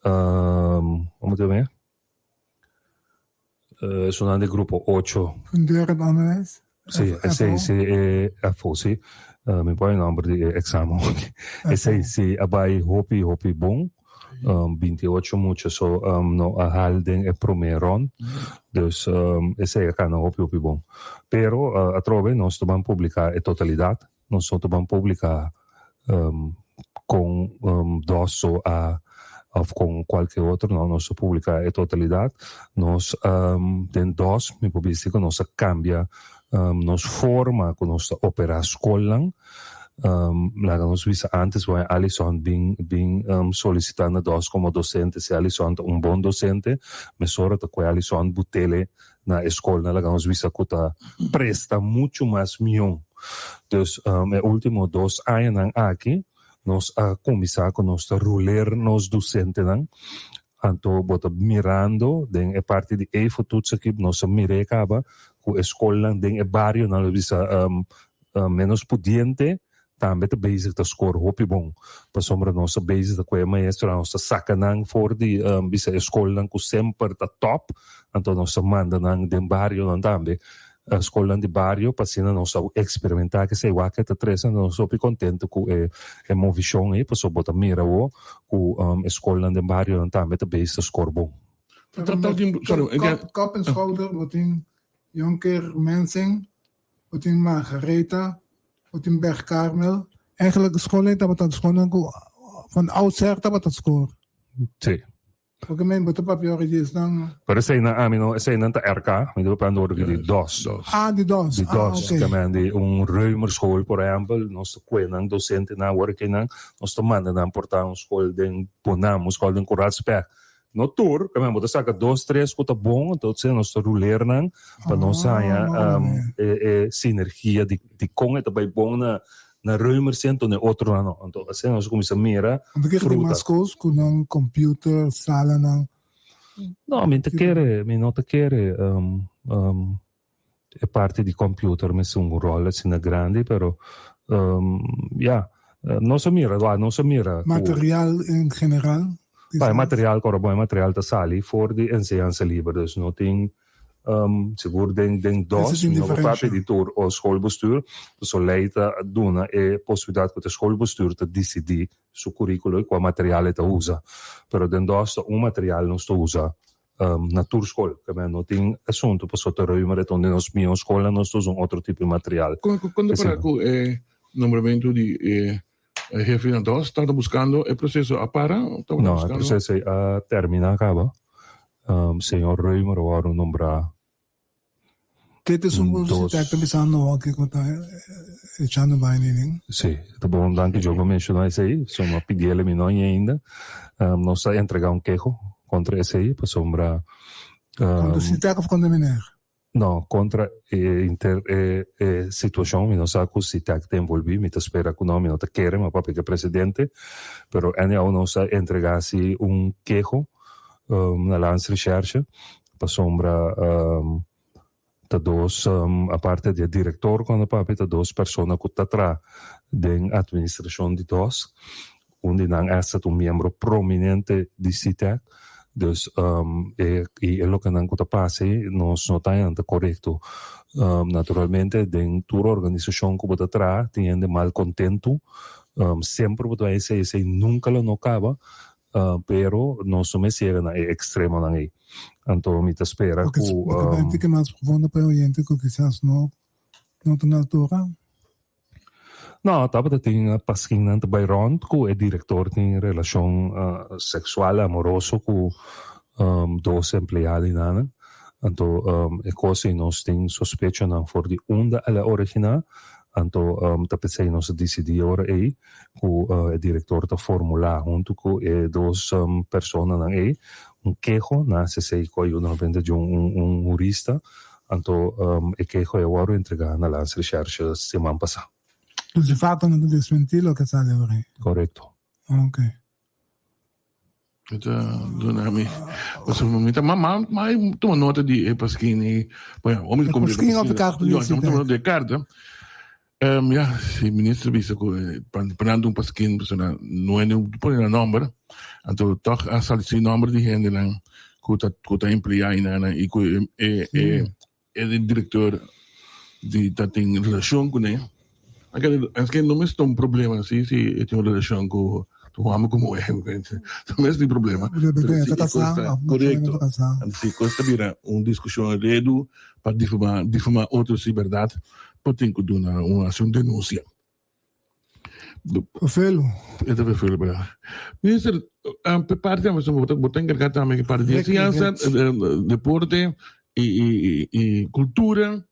komo ta yama e? Esunnan di grupo ocho. Funderend onderwijs? Sí, esei sí e FO sí. Mi por e nomber di e examen aki. Esei sí a bai hopi hopi bon. 28 mucha so no a hal den e prome rond. Dus esei a kana hopi hopi bon. Pero atrobe nos ta ban publica e totalidad. Nos no ta ban publica con dos so a of con cualke otro, no, nos ta publica e totalidad. Nos den dos mi por bisa cu nos a cambia nos forma cu nos ta opera scolnan. Laga nos bisa antes wou Alison bin bin solicita na dos como docente, si Alison ta un bon docente mesora ta cu Alison butele na e skolnan laga nos bisa ku ta presta muchu mas mion. Dus e ultimo dos añanan aki nos a kuminsá ku nos ta ruler nos dosentenan. Anto bo ta mirando den e parti di efotoets aki nos a mir'é kaba ku e skolnan den e barionan lo bisa menos pudiente tambe ta bezig ta score hopi bon pasobra nos ta bezig ta koe maestronan nos ta saca nan for di bisa e scolnan cu semper ta top anto nos ta manda nan den barionan tambe scolnan di bario pa asina nos ta experimenta kesey wak e ta trece anto nos ta hopi contento cu e e movicion ey pasobra bo ta mira awo cu e scolnan den barionan tambe ta bezig ta score bon. Kop en schouder bo tin Jonker Mensing Bo tin Margaretha, bo tin Berg Karmel. Eigenlijk scholen tabata scholen ku van oudsher tabata score. Sí. Porque men bo ta papia ora di esnan. Pero eseinan ami no, eseinan ta RK, mi ta papiando ora di dos. Ah, di dos. Di dos. Ah, okay. Tamen di un Römerschool, por ehempel, nos ta kue nan docentenan awor aki nan, nos ta manda nan por ta un school den Bonam, un school den Koratsberg. No tur, kamen bo ta saka dos tres ku ta bon, entonces nos ta ruler nan pa nos haña e e sinergia di di kon e ta bai bon na na Römerse anto na e otronan no. Anto asina nos a kuminsá mira Anto kiko tin fruta. mas kos ku nan computer, salanan? No, mi ta kere, mi no ta kere e parti di computer mester un rol asina grandi pero ya nos a mira wak nos a mira ku Material en general Pa e material kor bon e material ta sali for di enseñansa liber dus no tin sigur den den dos mi no por papia di tur o schoolbestuur pasobra ley ta duna e posibilidad ku ta schoolbestuur ta disidi su curriculo y kua material e ta usa pero den dos ta un material nos ta usa na tur skol. Keme no tin asuntu pasobra ta ruimer e ton den nos mihó skolnan nos ta usa un otro tipo di material. Kon ta para ku e nombramentu di e hefe na dos? Tabata buskando e proseso a para? No, e proseso ei a terminá kaba. Señor Römer a wòrdu nombrá Dit is un Dos. si ta bisando hoki ku ta echando bai ninin. Sí, ta bon, danki Joe pa menshoná esei. So no a pidiel mi no ainda. Nos a entregá un keho kontra esei pasobra Kontra Sitek of kontra meneer? No, kontra e inter e e situashon. Mi no sa ku Sitek ta envolví, mi ta spera ku no, mi no ta kere, mi a papia ku e presidente. Pero anyhow nos a entregá si un keho na Landsrecherche pasobra ta dos aparte di e director cu anda papia ta dos persona cu ta traha den administracion di dos un di nan esta ta un miembro prominente di CITEC. Dus e i e lokenan ku ta pasa ei nos no ta haña ta korekto. Naturalmente den tur organisashon ku bo ta traha tin hende malkontentu, semper bo ta haña esei, esei nunka lo no kaba, pero nos no mester yega na e ekstremonan ei. Anto mi ta spera ku. Bo ta bai un tiki mas profundo pa e oyente ku kisas no ta na altura? No, tabata tin paskinnan ta bai rond ku e direktor tin relashon seksual amoroso ku dos empleado i nan. Anto e kos ei nos tin sospechonan for di unda el a originá. Anto ta p'esei nos a disidí ora ei ku e direktor ta formulá huntu ku e dos personanan ei un keho na CCI ku ayuda hopi di un hurista. Anto e keho ei a wòrdu entregá na Landsrecherche siman pasá. Dus di facto no ta desmentí loke sa di ori? Korekto. Ok. E ta duna mi pasobra mi ta ma ma ma tuma nota di e paskin ei. Bueno, ora mi E paskin òf e karta di Yo, mi tuma nota di e karta. Ya, si minister bisa ku pa nan dun paskin pasobra no hende pone nan nòmber, anto tòg a sali si nòmber di hendenan ku ta ku ta empleá einan i ku e e e direktor di ta tin relashon kuné. Aunke no mester ta un problema si si e tin un relashon ku un hòmber ku muhé, no mester tin problema. Pero si e kos ta korekto, si e kos ta bira un diskushon redu pa difamá difamá otro si bèrdat bo tin ku duna un hasi un denunsia. Vervelo. E ta vervelo bra. Minister, pe parti tambe bo ta bo ta enkargá tambe ku parti di enseñansa, deporte i i i kultura.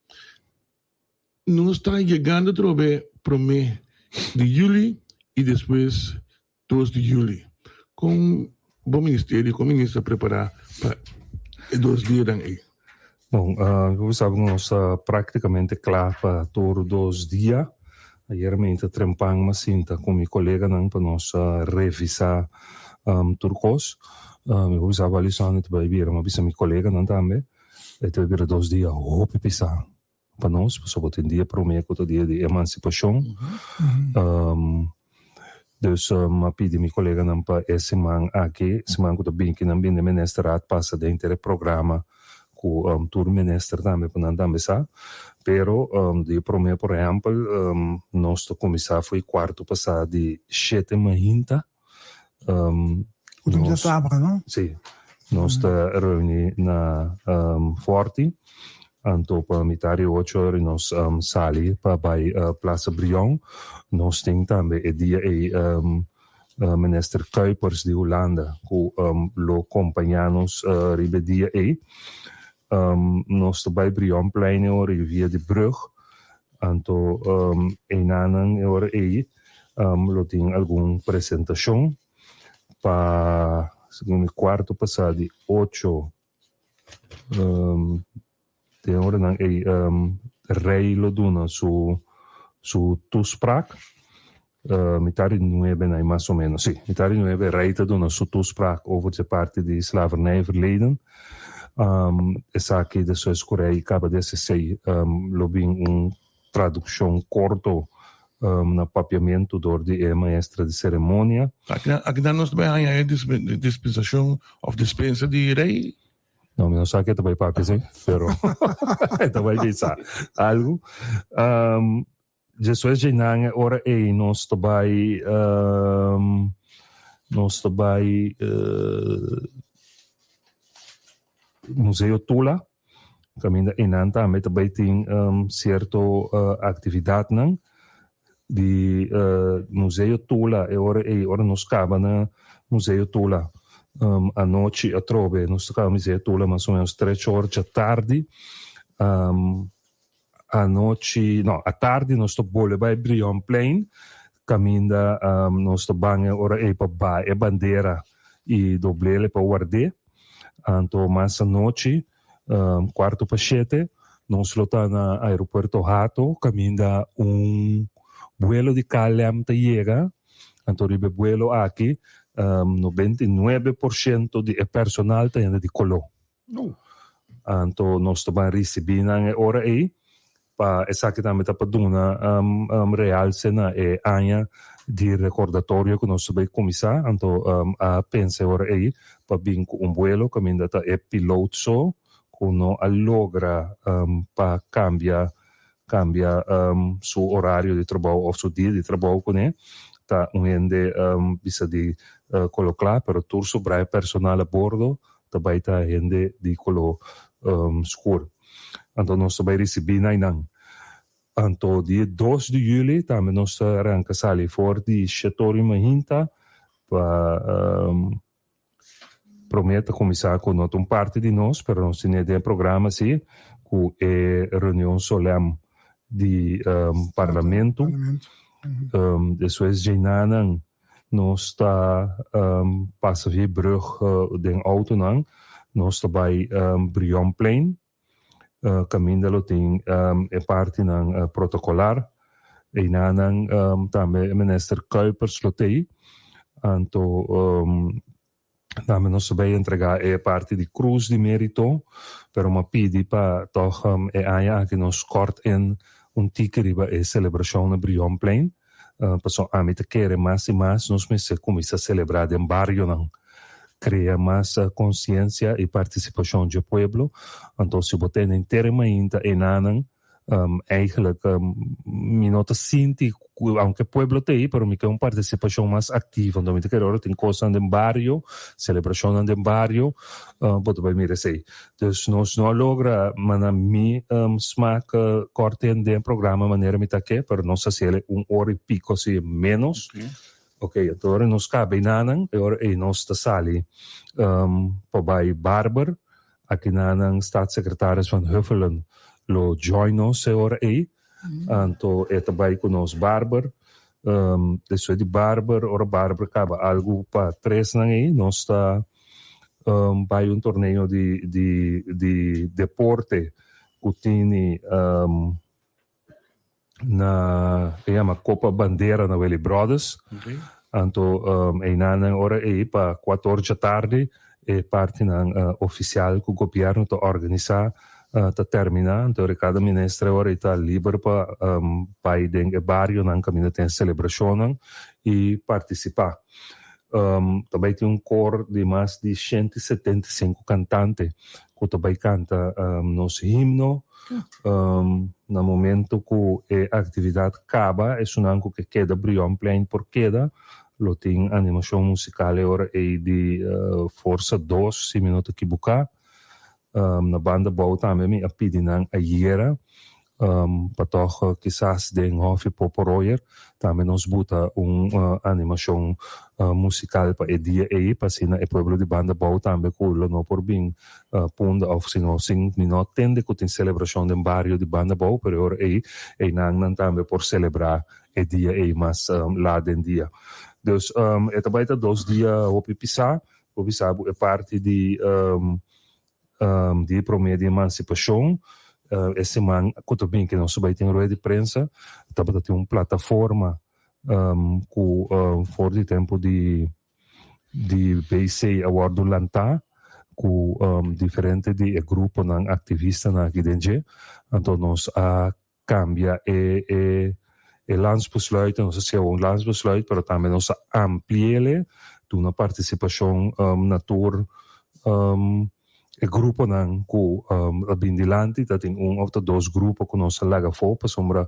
Nos ta yegando atrobe promé di yuli i despues dos di yuli. Kon bo ministerio, kon minister a prepará pa e dos dianan ei? Bon, bo sabi ku nos ta práktikamente kla pa tur dos dia. Ayer mi ta trempan mi a sinta ku mi koleganan pa nos revisá tur kos. Mi por bisa bo Alison, e ta bai bira, mi a bisa mi koleganan tambe, e ta bai bira dos dia hopi pisá. Pa nos, pasobra bo tin dia promé ku ta dia di emansipashon. Dus mi a pidi mi koleganan pa e siman aki, siman ku ta bin ki nan bin den ministerraad pasa den henter e programa ku tur minister tambe pa nan tambe sa. Pero dia promé por ehèmpel nos ta kuminsá for e kuarto pasá di shete mainta. Ku ta djasabra, no? Sí. Nos ta reuni na Forti, anto pa mitad di ocho ora nos sali pa bai Plaza Brion. Nos tin tambe e dia ei Minister Kuipers di Hulanda ku lo kompañá nos riba e dia ei. Nos ta bai Brionplein e ora ei via di brug, anto einanan e ora ei lo tin algun presentashon pa segun mi kuarto pasá di ocho den oranan ei rei lo duna su su toespraak mitar di nuebe na mas o menos si mitar di nuebe rei ta duna su toespraak over dje parti di slavernijverleden esaki despues ku rei kaba di hasi esei lo bin un Tradukshon korto na papiamentu dor di e maestra di seremonia. Akinan nos ta bai haña e dispensashon òf dispensa di rei? No, mi no sa ke ta bai papia si, pero e ta bai bisa algu. Despues dje nan e ora ei nos ta bai nos ta bai Museo Tula. Kaminda einan tambe ta bai tin sierto aktividatnan di Museo Tula. E ora ei, ora nos kaba na Museo Tula anochi atrobe, nos ta kaba Museo Tula mas o menos tres or djatardi. Anochi, no, atardi nos ta bolbe bai Brionplein, kaminda nos ta ban e ora ei pa baha e bandera i doblele pa ward'é. Anto mas anochi, kuarto pa shete, nos lo ta na Aeropuerto Hato, kaminda un buelo di KLM ta yega. Anto riba e buelo aki, 99% di e personal ta hende di koló. Anto nos ta ban risibí nan e ora ei. Pa esaki tambe ta pa duna realse na e aña di recordatorio cu nos ta bay cuminsa. Anto a pensa e ora ey pa bin cu un vuelo caminda ta e piloot so cu no a logra pa cambia cambia su orario di trabou of su dia di trabou cune. Ta un hende bisa di colo cla pero tur sobra e personal a bordo ta bay ta hende di colo scur. Anto nos ta bai risibí na einan. Anto dia dos di juli tambe nos ta ranka sali for di shetor i mahinta pa promé ta kuminsá ku no ta un parti di nos pero nos tene den e programa si ku e reunion solèm di parlamento. Despues djeinanan Nos ta pasa via brug den autonan. Nos ta bai Brionplein, kaminda lo tin e partinan protokolar. Einanan tambe Minister Kuipers lo t'ei. Anto Tambe nos ta bay entrega e parti di Cruz di Merito, pero m'a pidi pa tog e aña aki nos kort in un tiki riba e celebracion na Brionplein, pasobra ami ta kere mas y mas nos mester cuminsa celebra den barionan, crea mas conciencia y participacion dje pueblo. Anto si bo tene henter e mainta enanan, Eigenlijk mi no ta sinti ku aunke pueblo ta ei pero mi ke un partisipashon mas aktivo anto mi ta kere ora tin kosnan den bario selebrashonnan den bario bo ta bai mira esei. Dus nos no a logra mana mi smak kòrten den e programa manera mi ta ke pero nos a hasiel un ora i piko asi menos. Ok anto ora nos kaba einanan e ora ei nos ta sali pa bai Barber. Akinanan Staatssecretaris Van Huffelen lo join nos e ora ei. Anto e ta bai ku nos Barber. Despues di Barber, ora Barber kaba algu pa tresnan ei, nos ta bai un torneo di di di deporte ku tini na e yama Copa Bandera na Willy Brothers. Anto einanan ora ei pa cuator djatardi e partinan oficial cu gobierno ta organisa ta termina. Anto ora cada minister ora ei ta liber pa bai den e barionan caminda tin celebracionnan y participa. Ta bai tin un koor di mas di 175 cantante cu ta bai canta nos himno. Na momento cu e actividad caba, esunnan cu ke keda Brionplein por keda. Lo tin animacion musical e ora ey di Forza Dos, si mi no ta ekiboca. Na banda bou tambe mi a pidi nan ayera pa tòg kisas den Hòfi Popo Royer tambe nos buta un animashon musikal pa e dia ei pa asina e pueblo di Banda Bou tambe ku lo no por bin Punda òf si no sin mi no tende ku tin selebrashon den bario di Banda Bou pero e ora ei einan nan tambe por selebrá e dia ei mas lat den dia. Dus e ta bai ta dos dia hopi pisá bo bisa bo e parti di Di prome di emansipashon, e siman ku ta bin ke nos ta bai tin rueda di prensa, tabata tin un plataforma ku for di tempu di di BC a wòrdu lantá ku diferente di e gruponan aktivistanan aki den dje. Anto nos a cambia e e e landsbesluit, nos a hacia un landsbesluit, pero tambe nos a ampliele, duna participacion na tur e gruponan cu a bin dilanti, ta tin un of ta dos grupo cu nos a laga afo pasobra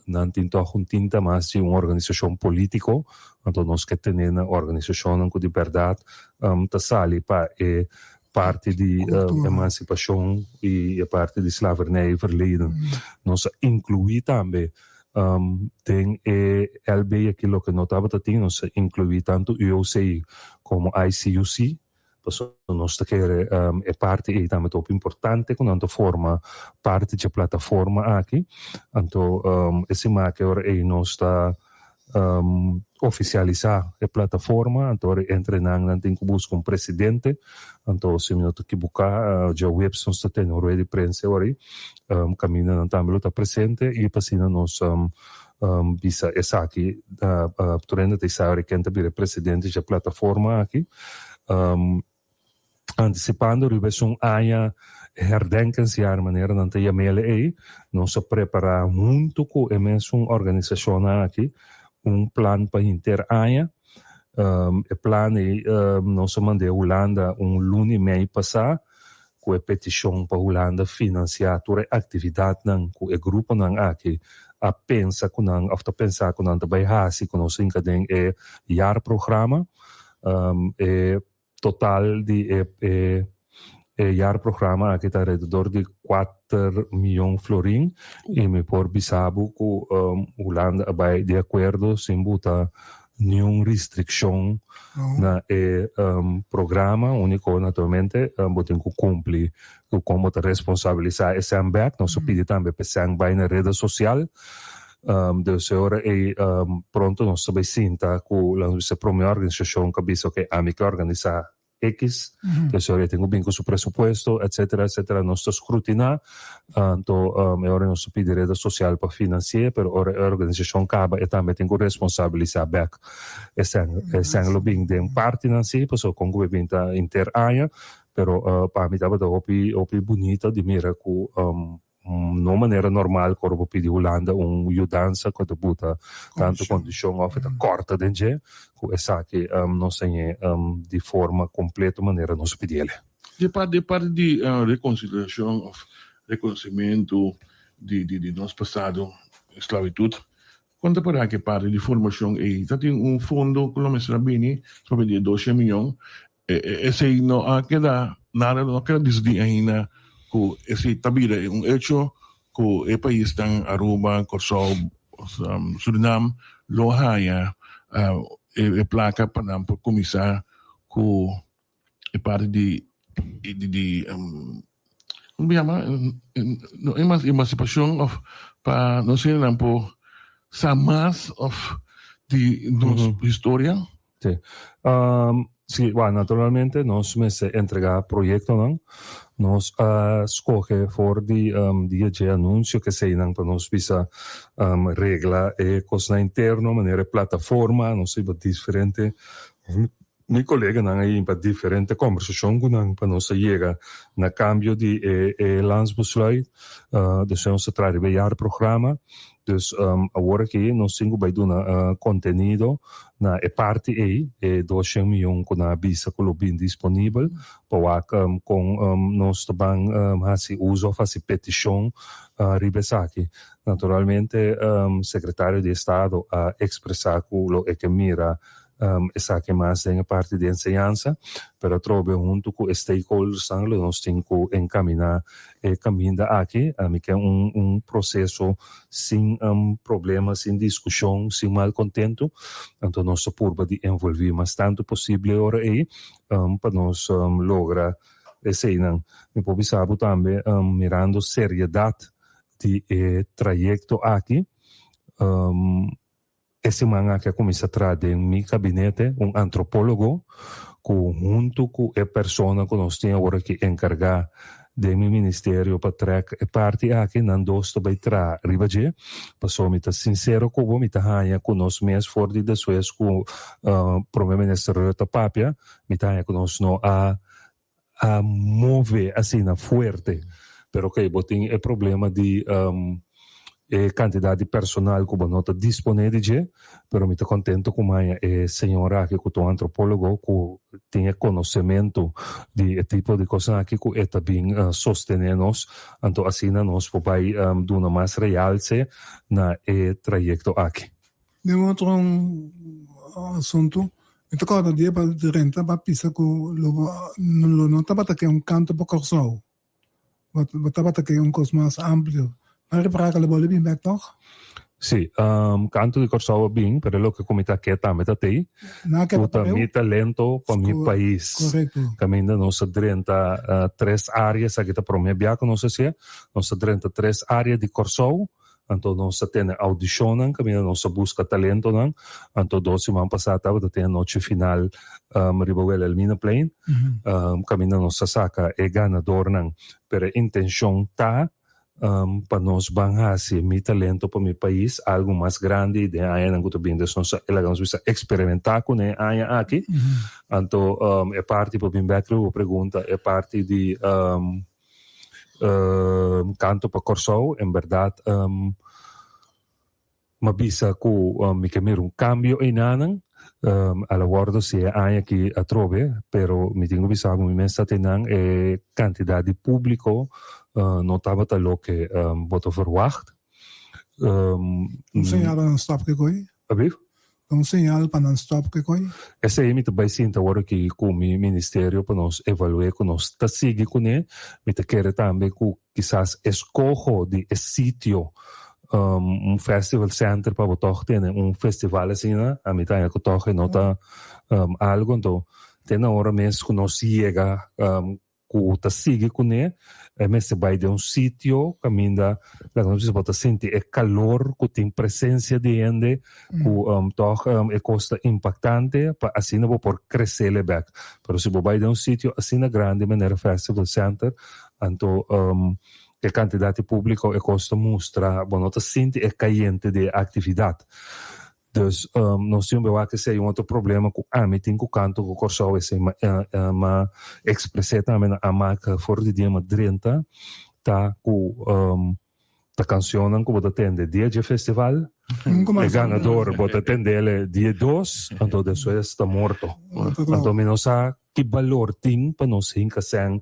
nan tin toch un tinta mas di un organisacion politico, anto nos ke tene na organisacionnan cu di berdad ta sali pa e parti di emansipashon i e parti di slavernij verleden. Nos a inkluí tambe den e LB aki loke no tabata tin, nos a inkluí tantu UOC komo ICUC, pasobra nos ta kere e parti ei tambe ta hopi importante ku nan ta forma parti dje plataforma aki. Anto e siman aki ora ei nos ta ofisialisá e plataforma, anto ora entre nan nan tin ku buska un presidente, anto si mi no ta kibuká djaweps nos ta tene un rueda di prensa e ora ei, kaminda nan tambe lo ta presente i pa asina nos bisa esaki tur hende ta sa ora ken ta bira e presidente dje plataforma aki. Anticipando riba esun aña Herdenkensjaar manera nan ta yam'el ei, nos a prepará huntu ku e mesun organisashonnan aki un plan pa henter aña. E plan ei nos a mand'é Hulanda un luna i mei pasá ku e petishon pa Hulanda finansiá tur e aktividatnan ku e gruponan aki a pensa ku nan òf ta pensa ku nan ta bai hasi ku nos hinka den e jaarprogramma. E Total di e e e jaarprogramma aki ta alrededor di kuater miyon florin i mi por bisa bo ku Hulanda a bai di akuerdo sin buta niun restrikshon na e programa. Uniko naturalmente bo tin ku kumpli ku kon bo ta responsabilisá e sèn bèk. Nos a pidi tambe pa e sèn bai na reda sosial. Dus e ora ei pronto nos ta bai sinta ku laga nos bisa prome organisashon ku a bisa oke ami ke organisá ekis, dus e ora ei tin ku bin ku su presupuesto etsetera etsetera nos ta skrutiná anto e ora nos ta pidi reda sosial pa finansi'é pero ora e organisashon kaba e tambe tin ku responsabilisá bèk e sèn. E sèn lo bin den partinan si pasobra kon ku bo bin ta henter aña pero pa mi tabata hopi hopi bunita di mira ku No manera normal ku ora bo pidi Hulanda un yudansa ku ta buta tantu kondishon òf e ta kòrta den dje, ku esaki nos a ñe di forma kompleto manera nos a pidi el. Di parti parti di rekonsiliashon òf rekonosimentu di di nos pasado sklabitut, kon ta para ku e parti di formashon ei? Ta tin un fondo ku lo mester a bini, papia di e doshe miyon, Esei no a keda nada, no a keda disidí ainda ku esei ta bira un echo ku e paisnan Aruba, Kòrsou, Surinam lo haña e plaka pa nan por kuminsá ku e parti di di Como yama no emancipacion of pa nos hendenan por sa mas of di nos historia? Si. Si, bueno, naturalmente nos mester entrega proyectonan. Nos a scoge for di dia dje anuncio keseinan pa nos bisa regla e cosnan interno manera e plataforma. Nos riba diferente Mi koleganan a yimpa diferente kombersashon ku nan pa nos a yega na kambio di e e landsbesluit. Dus nos a traha riba e jaarprogramma. Dus awor aki nos tin ku bai duna kontenido na e parti ei, e doshen miyon ku nan a bisa ku lo bin disponibel pa wak kon nos ta ban hasi uso òf hasi petishon riba esaki. Naturalmente sekretario di estado a ekspresá ku lo e ke mira Esaki mas den e parti di enseñansa, pero atrobe huntu ku e stakeholdersnan lo nos tin ku enkaminá e kaminda aki. Mi ke un un proseso sin problema, sin diskushon, sin malkontentu. Anto nos ta purba di envolví mas tantu posible e ora ei pa nos logra eseinan. Mi por bisa bo tambe mirando seriedat di e trayekto aki, E siman aki a kuminsá traha den mi kabinete un antropólogo ku huntu ku e persona ku nos tin awor aki enkargá den mi ministerio pa trèk e parti aki, nan dos ta bai traha riba dje. Pasobra mi ta sinsero ku bo, mi ta haña ku nos mes for di despues ku Prome Minister Rutte a papia, mi ta haña ku nos no a a move asina fuerte. Pero oke, bo tin e problema di e kantidat di personal ku bo no ta disponé di dje, pero mi ta kontento ku maña e señora aki ku ta un antropólogo ku tin e konosementu di e tipo di kosnan aki ku e ta bin sostené nos, anto asina nos por bai duna mas realse na e trayekto aki. Den otro asuntu, mi ta kòrda dia pa drenta pa bisa ku lo bo lo no tabata ke un kanto pa Kòrsou, bo tabata ke un kos mas amplio. Nan repará ku lo bo lo bin bèk tòg? Sí, kanto di Kòrsou a bin, pero e loke ku mi ta ke tambe ta tei, ku ta mi talento pa mi pais. Kaminda nos a drenta tres área, esaki ta promé bia ku nos a hasié, nos a drenta tres área di Kòrsou, Anto nos a tene audishonnan kaminda nos a buska talentonan. Anto dos siman pasá tabata tin anochi final riba Wilhelminaplein kaminda nos a saka e ganadornan. Pero e intenshon ta pa nos ban hasi Mi Talento pa Mi Pais algu mas grandi den añanan ku ta bini. Des nos a laga nos bisa eksperimentá kuné e aña aki. Anto e parti pa bin bèk riba bo pregunta e parti di. Kanto pa Kòrsou en bèrdat m'a bisa ku mi ke mira un kambio einanan. A la wòrdu si e aña aki atrobe, pero mi tin ku bisa bo mi mes ta tenan e kantidat di públiko no tabata loke bo ta verwagt. Un señal pa nan stòp ke koi? Ablief? Un señal pa nan stòp ke koi? Esei mi ta bai sinta awor aki ku mi ministerio pa nos evalu'é ku nos ta sigui kuné. Mi ta kere tambe ku kisas eskoho di e sitio, un festival center pa bo tòg tene un festival asina, ami ta haña ku tòg e no ta algu. Anto te na ora mes ku nos yega ku ta sigui kuné, e mester bai den un sitio kaminda laga nos bisa bo ta sinti e kalor ku tin presensia di hende ku tòg e kos ta impaktante pa asina bo por kresele bèk. Pero si bo bai den un sitio asina grandi manera Festival Center anto e kantidat di públiko e kos ta mustra bo no ta sinti e kayente di e aktividat. Dus nos tin un bewak esei un otro problema ku ami tin ku kanto ku Kòrsou esei ma ma ekspres'é tambe na Amak for di dia ma drenta ta ku ta kanshonnan ku bo ta tende dia dje festival e ganador bo ta tendele dia dos anto despues ta morto anto mi no sa ki balor tin pa nos hinka sèn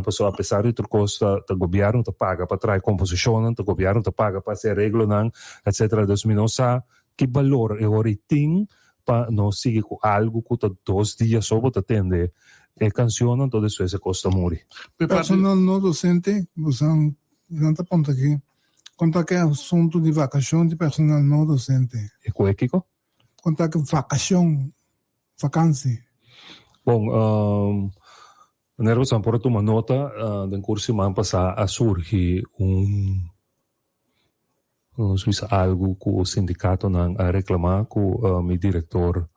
pasobra apesar di tur kos ta ta gobièrnu ta paga pa trae komposishonnan ta gobièrnu ta paga pa hasi areglonan etsetera dus mi no sa ki balor e ora i tin pa nos sigui ku algu ku ta dos dia so bo ta tende e kanshonnan anto despues e kos ta muri. Personal no docente, boso nan ta puntra aki, kon ta ke asuntu di vakashon di personal no docente? E ku e kiko? Kon ta ke vakashon vakansi. Bon, manera boso por a tuma nota, den kur siman pasá a surgi un, nos bisa algu ku sindikatonan a reklamá ku mi direktor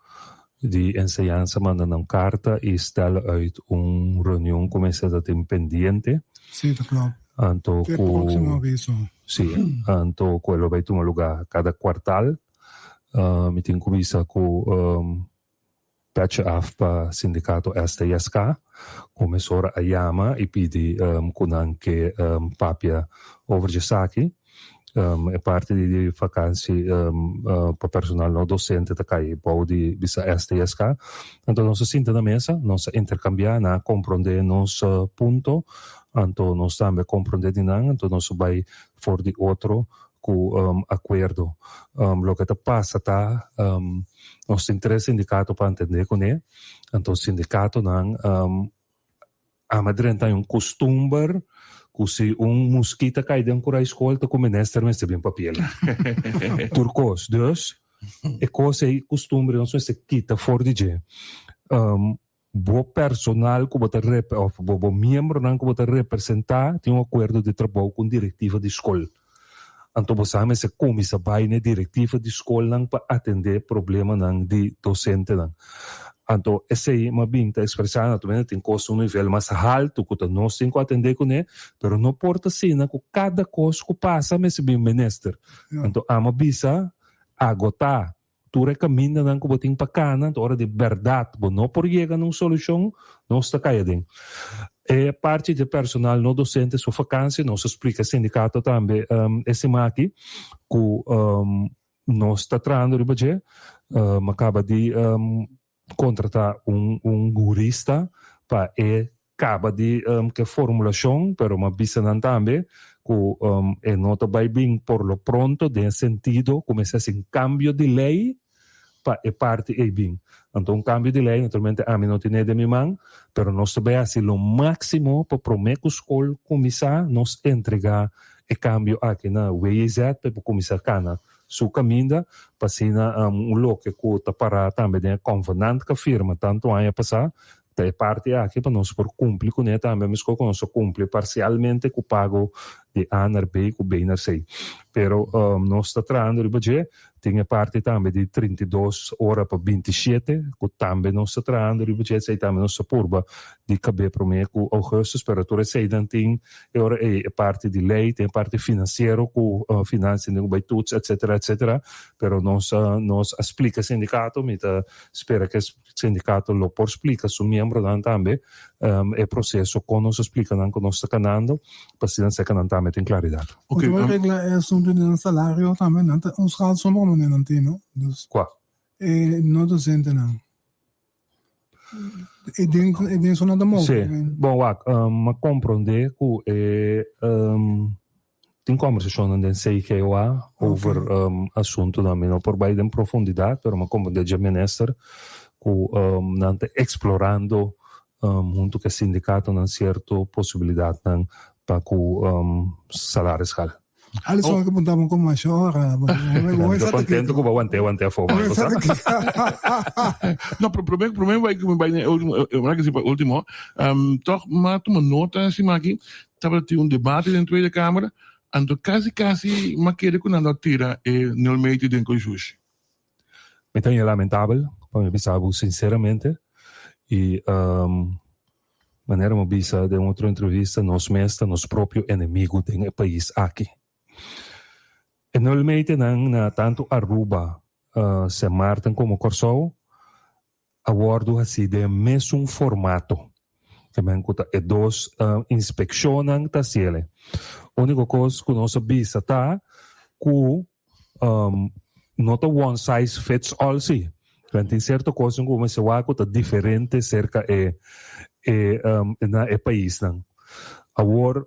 di enseñansa manda nan karta i stèl uit un reunion ku mester ta tin pendiente. Sí, ta klòp. Anto Te ku. próksimo aviso. Sí, anto ku e lo bai tuma lugá kada kuartal. Mi tin ku bisa ku petje af pa sindikato STSK ku mesora a yama i pidi ku nan ke papia over djesaki. E parti di vakansi pa personal no dosente ta kai bou di bisa STSK. Anto nos a sinta na mesa, nos a interkambiá, nan a komprondé nos punto, anto nos tambe a komprondé di nan, anto nos a bai for di otro ku akuerdo. Loke ta pasa ta nos tin tres sindikato pa atendé kuné, anto sindikatonan ama drenta un kustumber ku si un muskita kai den kurai skol ta ku minister mester bin papia. Tur kos. Dus e kos ei kustumber nos mester kita for di dje. Bo personal ku bo ta rep òf bo bo miembronan ku bo ta representá tin un akuerdo di trabou ku un direktiva di skol. Anto bo sa mester kuminsá bai na e direktiva di skolnan pa atendé problemanan di dosentenan. Anto esei m'a bin ta ekspresá naturalmente tin kos un nivel mas haltu ku ta nos tin ku atendé kuné, pero no por ta asina ku kada kos ku pasa mester bin minister. Anto amo bisa agotá Tur e kamindanan ku bo tin pa kana, ta ora di bèrdat bo no por yega na un solushon, nos ta kai aden. E parti di personal no dosente su vakansia, nos a splika sindikato tambe e siman aki ku nos ta trahando riba dje. A kaba di kontrata un un hurista pa e kaba di ke formulashon, pero m'a bisa nan tambe ku e no ta bai bin por lo pronto den e sentido ku mester hasi un kambio di lei pa e parti ei bin. Anto un kambio di lei naturalmente ami no tene den mi man, pero nos ta bai hasi lo máksimo pa promé ku skol kuminsá nos entregá e kambio aki na WJZ pa e por kuminsá kana su kaminda pa asina un loke ku ta pará tambe den e konvenant ku a firma tantu aña pasá ta e parti aki pa nos por kumpli kuné tambe meskos ku nos a kumpli parsialmente ku pago Di A naar B ku B naar C. Pero nos ta trahando riba dje. Tin e parti tambe di 32 ora pa 27 ku tambe nos ta trahando riba dje. Esei tambe nos ta purba di kab'é promé ku ougùstùs. Pero tur eseinan tin e ora ei e parti di lei, tin e parti finansiero ku finansianan tin ku bai toets etsetera etsetera. Pero nos nos a splika sindikato, mi ta spera ku e Sindicato lo por splica su miembronan tambe e proceso con nos a splica nan cu nos ta canando pa asina seca nan tambe tin claridad. Ok, Bo regla e asunto di nan salario tambe, nan ta un schaal sombra manera nan tin, no? Dus Cua? E no docentenan. E den e den so nan ta move. Si. Bon wak, m'a compronde cu e Tin kòmbersashonnan den CGOA over asuntunan. Mi no por bai den profundidat, pero mi a komprendé dje minister ku nan ta eksplorando huntu ku e sindikatonan sierto posibilidatnan pa ku salarisschal. Alison ke punta bo kon masha ora. Mi ta kontentu ku bo a want'é want'é afó. No, pero promé promé bai ku mi bai na e ultimo, ora ke si pa ultimo, tòg mi a tuma nota esima aki Tabata tin un debate den Tweede Kamer, anto kasi kasi m'a kere ku nan lo a tira e nulmeting den konshushi. Mi ta haña lamentabel, pa mi bisa bo sinceramente, y manera mi a bisa den otro entrevista, nos mes ta nos propio enemigo den e pais aki. E nulmetingnan na tanto Aruba, Sint Maarten como Kòrsou a wòrdu hasí den e mesun formato. Te men ku ta e dos inspekshonnan ta hasiel. Úniko kos ku nos a bisa ta ku no ta one size fits all si. Wen tin sierto kosnan ku bo mester wak ku ta diferente serka e e na e paisnan. Awor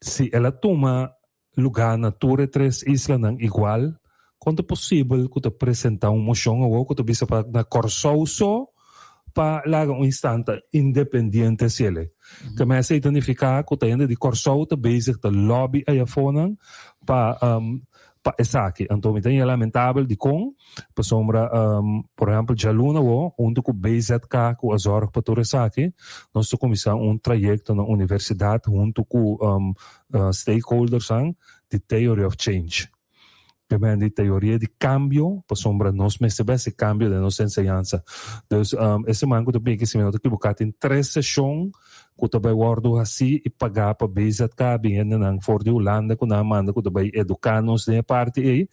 si el a tuma lugá na tur e tres islanan igual, kon ta posibel ku ta presentá un moshon awor ku ta bisa pa na Kòrsou so pa laga un instanta independiente hasiel? Ke men esei ta nifiká ku ta hende di Kòrsou ta bezig ta lòbi ayafonan pa pa esaki. Anto mi ta haña lamentabel dikon, pasobra por ehèmpel djaluna awor huntu ku BZK ku a zòrg pa tur esaki nos ta kuminsá un trayekto na universidat huntu ku stakeholdersnan di Theory of Change. Ke men di teoria di kambio, pasobra nos mester bai hasi kambio den nos enseñansa. Dus e siman ku ta bini si mi no ta ekiboká tin tres seshon ku ta bai wòrdu hasí i pagá pa BZK bin hendenan for di Hulanda ku nan a manda ku ta bai eduká nos den e parti ei.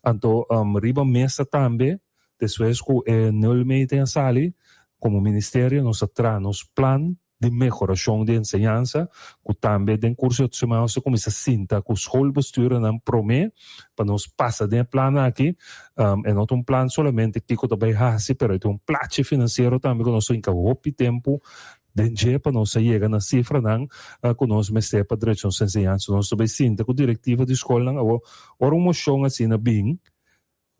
Anto riba mesa tambe despues ku e nulmeting a sali komo ministerio nos a traha nos plan di mehorashon di enseñansa ku tambe den kurso di otro siman nos ta kuminsá sinta ku schoolbestuurnan promé pa nos pasa den e plan aki. E no ta un plan solamente kiko ta bai hasi pero e ta un plachi finansiero tambe ku nos ta hinka hopi tempu den dje pa nos a yega na sifranan ku nos mester pa drecha nos enseñansa. Nos ta bai sinta ku direktiva di skolnan awor ora un moshon asina bin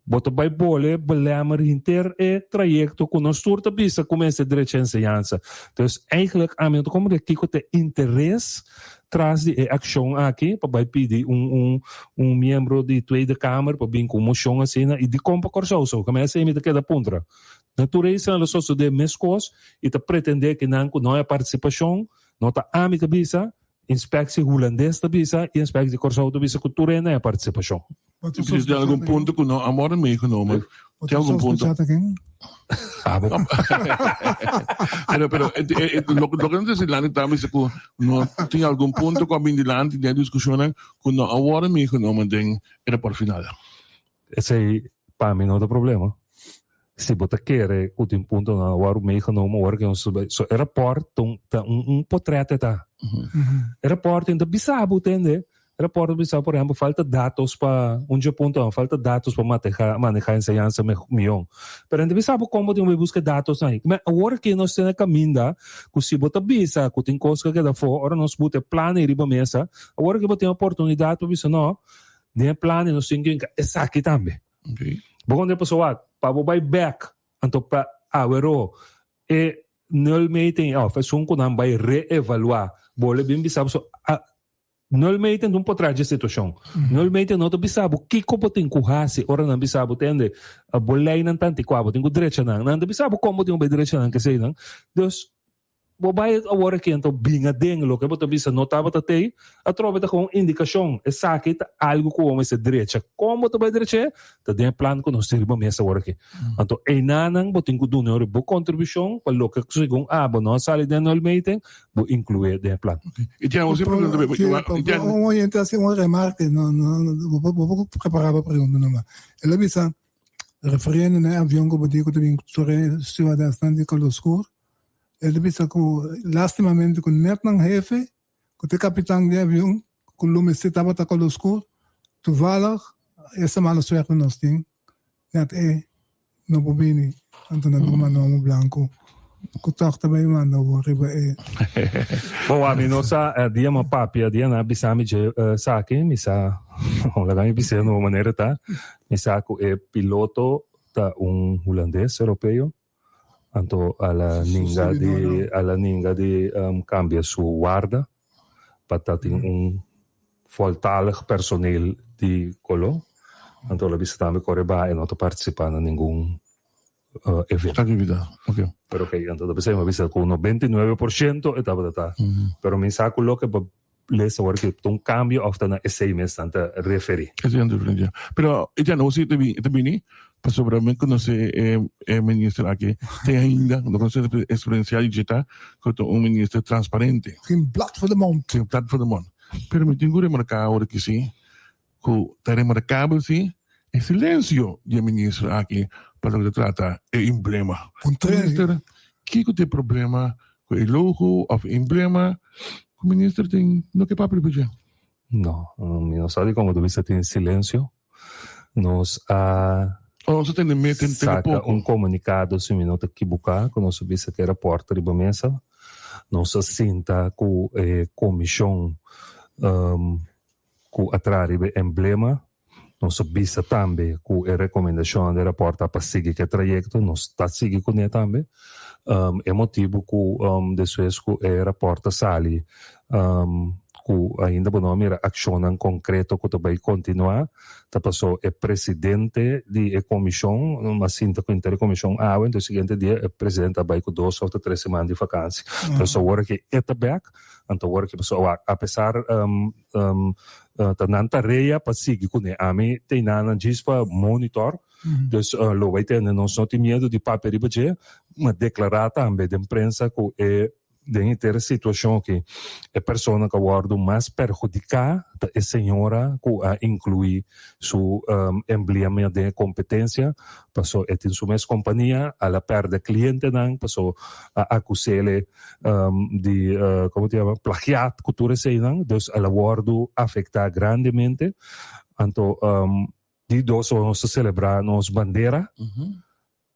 Bo ta bai bole belemmer henter e trayecto cu nos tur ta bisa cu mester drecha enseñansa. Dus eigenlijk ami no ta comprende kico ta e interes tras di e accion aki pa bai pidi un un un miembro di Tweede Kamer pa bin cu un mocion asina y dicon pa Corsou so. Kame esey mi ta keda puntra. Na tur esnan lo sosode mescos y ta pretende ki nan cu no hay participacion, no ta ami ta bisa, Inspectie Hulandes ta bisa y Inspectie di Corsou ta bisa cu tur hende a participashon. Is er algun punto cu no a worden meegenomen? Tin algun punto? Abo. Pero, pero, loke loke nos ta dilanti tambe is cu no tin algun punto cu a bin dilanti den e discusionnan cu no a worden meegenomen den e rapport final. Esei pa mi no ta problema. Si bo ta kere ku tin puntonan awor meegenomen ora ku nos bai. So e rapòrt ta un ta un un potrèt e ta. E rapòrt ta bisa bo tende. E rapòrt ta bisa por ehèmpel falta datos pa un dje puntonan falta datos pa mateha maneha enseñansa mihó. Pero e ta bisa bo kon bo tin ku bai buska e datosnan. Awor aki nos tin e kaminda ku si bo ta bisa ku tin kos ku a keda afó ora nos buta e plan ei riba mesa awor aki bo tin oportunidat pa bisa no Den e plan di nos tin ku hinka esaki tambe. Bo konta e pasobra wak, pa bo bai bek, anto pa awero e nulmeting òf esun ku nan bai reevaluá, bo lo bin bisa bo so, a nulmeting ta un potrèt dje situashon. Nulmeting no ta bisa bo kiko bo tin ku hasi ora nan bisa bo tende bo leinan ta antikuá, bo tin ku drecha nan. Nan ta bisa bo kon bo tin ku bai drecha nan keseinan. Dus. Bo bai awor aki anto bin aden loke bo ta bisa no tabata tei, atrobe ta kon un indikashon, esaki ta algu ku bo mester drecha. Kon bo ta bai drech'é? Ta den e plan ku nos tin riba mesa awor aki. Anto einanan bo tin ku duna ori bo kontribushon pa loke segun abo no a sali den nulmeting, bo inklué den e plan. Un oyente hasi un remarke, no no bo por prepara bo pregunta nomás. El a bisa referiendo na e avion ku bo di ku ta bin tur e stewardessnan di kolor skur, El ta bisa ku lastimamente ku net nan hefe, ku ta e kapitan di avion, ku lo mester tabata kolor skur, toevallig esta mala suerte nos tin, net e no por bini, anto nan ta manda homo blanco ku tòg ta bai manda awor riba e. Bon, ami no sa dia mi a papia, dia nan a bisa mi dje esaki, mi sa, laga mi bis'é na un manera ta, mi sa ku e piloto ta un hulandes europeo, Anto a la ninga di a la ninga di cambia su warda pa ta tin un voltalig personeel di color. Anto la bisa tambe core ba e no ta participa na ningun evento. Actividad, ok. Pero ok, anto ta bisa mi a bisa cu 99% e tabata ta. Pero mi sa cu loke bo lesa awor ki ta un cambio of ta na esey mes nan ta referi. Esey nan ta referi, ya. Pero e ya no si ta bini pasobra mi conoce e minister aki te ainda, no conoce experiencia di dje ta cu ta un minister transparente. Geen blad voor de mond. Geen blad voor de mond. Pero mi tin cu remarca awor ki si cu ta remarcabel si e silencio di e minister aki pa loke ta trata e emblema. Minister, kico ta e problema cu e logo of e emblema cu minister tin no ke papia riba dje? No, mi no sa dicon bo ta bisa tin silencio. Nos a saca un comunicado, si mi no ta kibuca, cu nos a bisa cu e rapport ta riba mesa. Nos a sinta cu e comision ku a traha riba e emblema. Nos a bisa tambe ku e rekomendashonnan di e rapòrt ta pa sigui ku e trayekto. Nos ta sigui kuné tambe. E motibu ku despues ku e rapòrt a sali ku ainda bo no a mira akshonnan konkreto ku ta bai kontinuá ta paso e presidente di e komishon a sinta ku henter e komishon awe, enton e siguiente dia e presidente a bai ku dos òf ta tres siman di fakansi. Entonces awor aki e ta bèk, anto awor aki paso awak apesar Ta nan tarea pa sigui kuné. Ami ta einan nan djis pa monitor. Dus lo bai tende nos no tin miedu di papia riba dje, ma deklará tambe den prensa ku e den henter e situashon aki e persona ku a wòrdu mas perhudiká ta e señora ku a inkluí su emblema den e kompetensia paso e tin su mes kompania, al a pèrdè klientenan paso a akus'é di como te yama plagiat cu tur eseinan dus el a wordo afecta grandemente anto di dos ora nos ta celebra nos bandera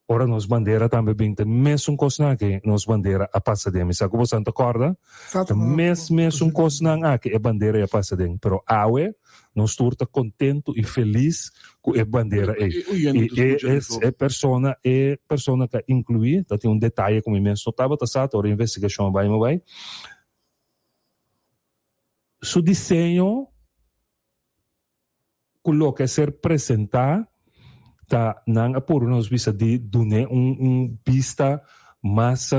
ora nos bandera tambe bin ta mesun cosnan aki nos bandera a pasa den mi sa cu boso ta corda ta mes mesun cosnan aki e bandera a pasa den pero awe Nos tur ta contento y feliz cu e bandera ey. Y e e persona e persona ta inclui, ta tin un detaye cu mi mes no tabata sa, ta ora investigacion a bay mi bay. Su diseño cu loke a ser presenta ta nan a puru nos bisa di dun'e un un bista mas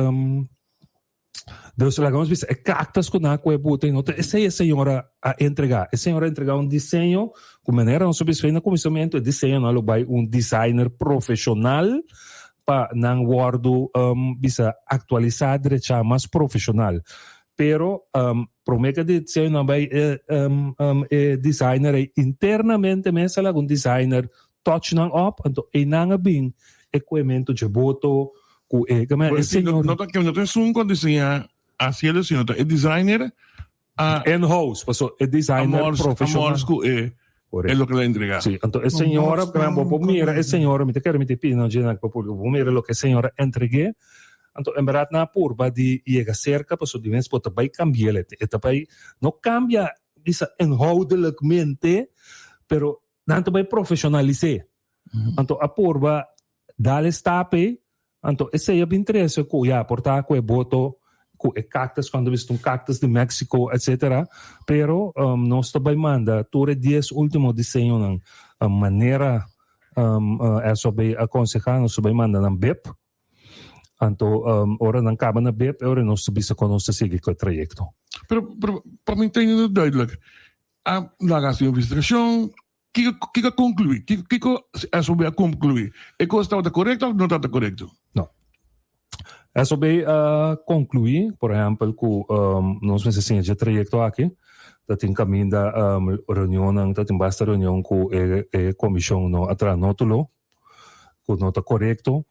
Dus laga nos bisa e cactus cu nan a coge buta y no ta esey e señora a entrega. E señora a entrega un diseño cu manera nos a bisa na cuminsamiento e diseño nan lo bay un designer profesional pa nan wordo bisa actualisa drecha mas profesional. Pero prome cu e diseño nan bay e designer ey internamente mes a laga un designer touch nan op anto eynan a bin e cuemento dje boto cu e Pero e señor no ta no ta esun cu a diseña haciendo sino ta e designer a in house paso e designer profesional a mors cu e e loke el a entrega. Si anto e señora bo por mira e señora mi ta kere mi ta pidi nan dje nan pa publico bo por mira loke e señora a entregue anto en berdad nan a purba di yega cerca paso di mes bo ta bay cambiel e ta bay no cambia bisa inhoudelijkmente pero Nan ta bai profesionalis'é. Anto a purba dal e stap ei, anto esei a bin trese ku ya por ta ku e boto ku e cactus cuando bista un cactus di Mexico etcetera, pero nos ta bai manda tur e dies ultimo diseñonan manera SOB a conseha nos ta bai manda nan bib. Anto ora nan kaba na bib e ora nos ta bisa kon nos ta sigui ku e trayekto. Pero pero pa mi tende duidelijk, a laga hasi investigashon, kiko kiko a konkluí? Kiko kiko SOB a konkluí? E kos tabata korekto òf no tabata korekto? No. SOB a konkluí, por ehèmpel, ku nos mester siña dje trayekto aki, ta tin kaminda reunionnan, ta tin basta reunion ku e e komishon no a traha nótulo. ku no ta korekto.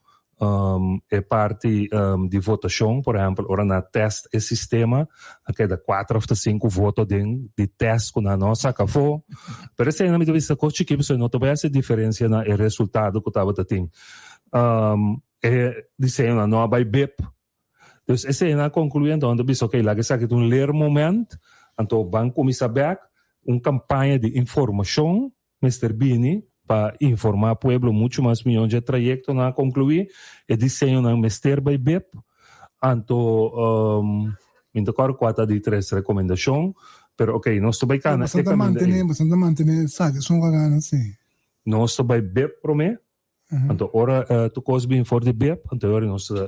E parti di votashon, por ehèmpel, ora nan a tèst e sistema, a keda kuater òf ta sinku voto den di tèst ku nan no a saka afó. Pero esei nan mi ta bisa kos chikí pasobra no ta bai hasi diferensia na e resultado ku tabata tin. E diseñonan no a bai bib. Dus esei nan a konkluí anto nan ta bisa, okey, laga esaki ta un leermoment, anto ban kuminsá bèk un kampaña di informashon Mester bini pa informá pueblo muchu mas mihó dje trayektonan a konkluí, e diseñonan mester bai bib, anto mi ta kòrda kua ta di tres rekomendashon, pero okey, nos ta bai kana e kaminda ei. Boso ta mantené esaki esun ku a gana si. Nos ta bai bib promé, anto ora tur kos bin for di bib, anto e ora nos ta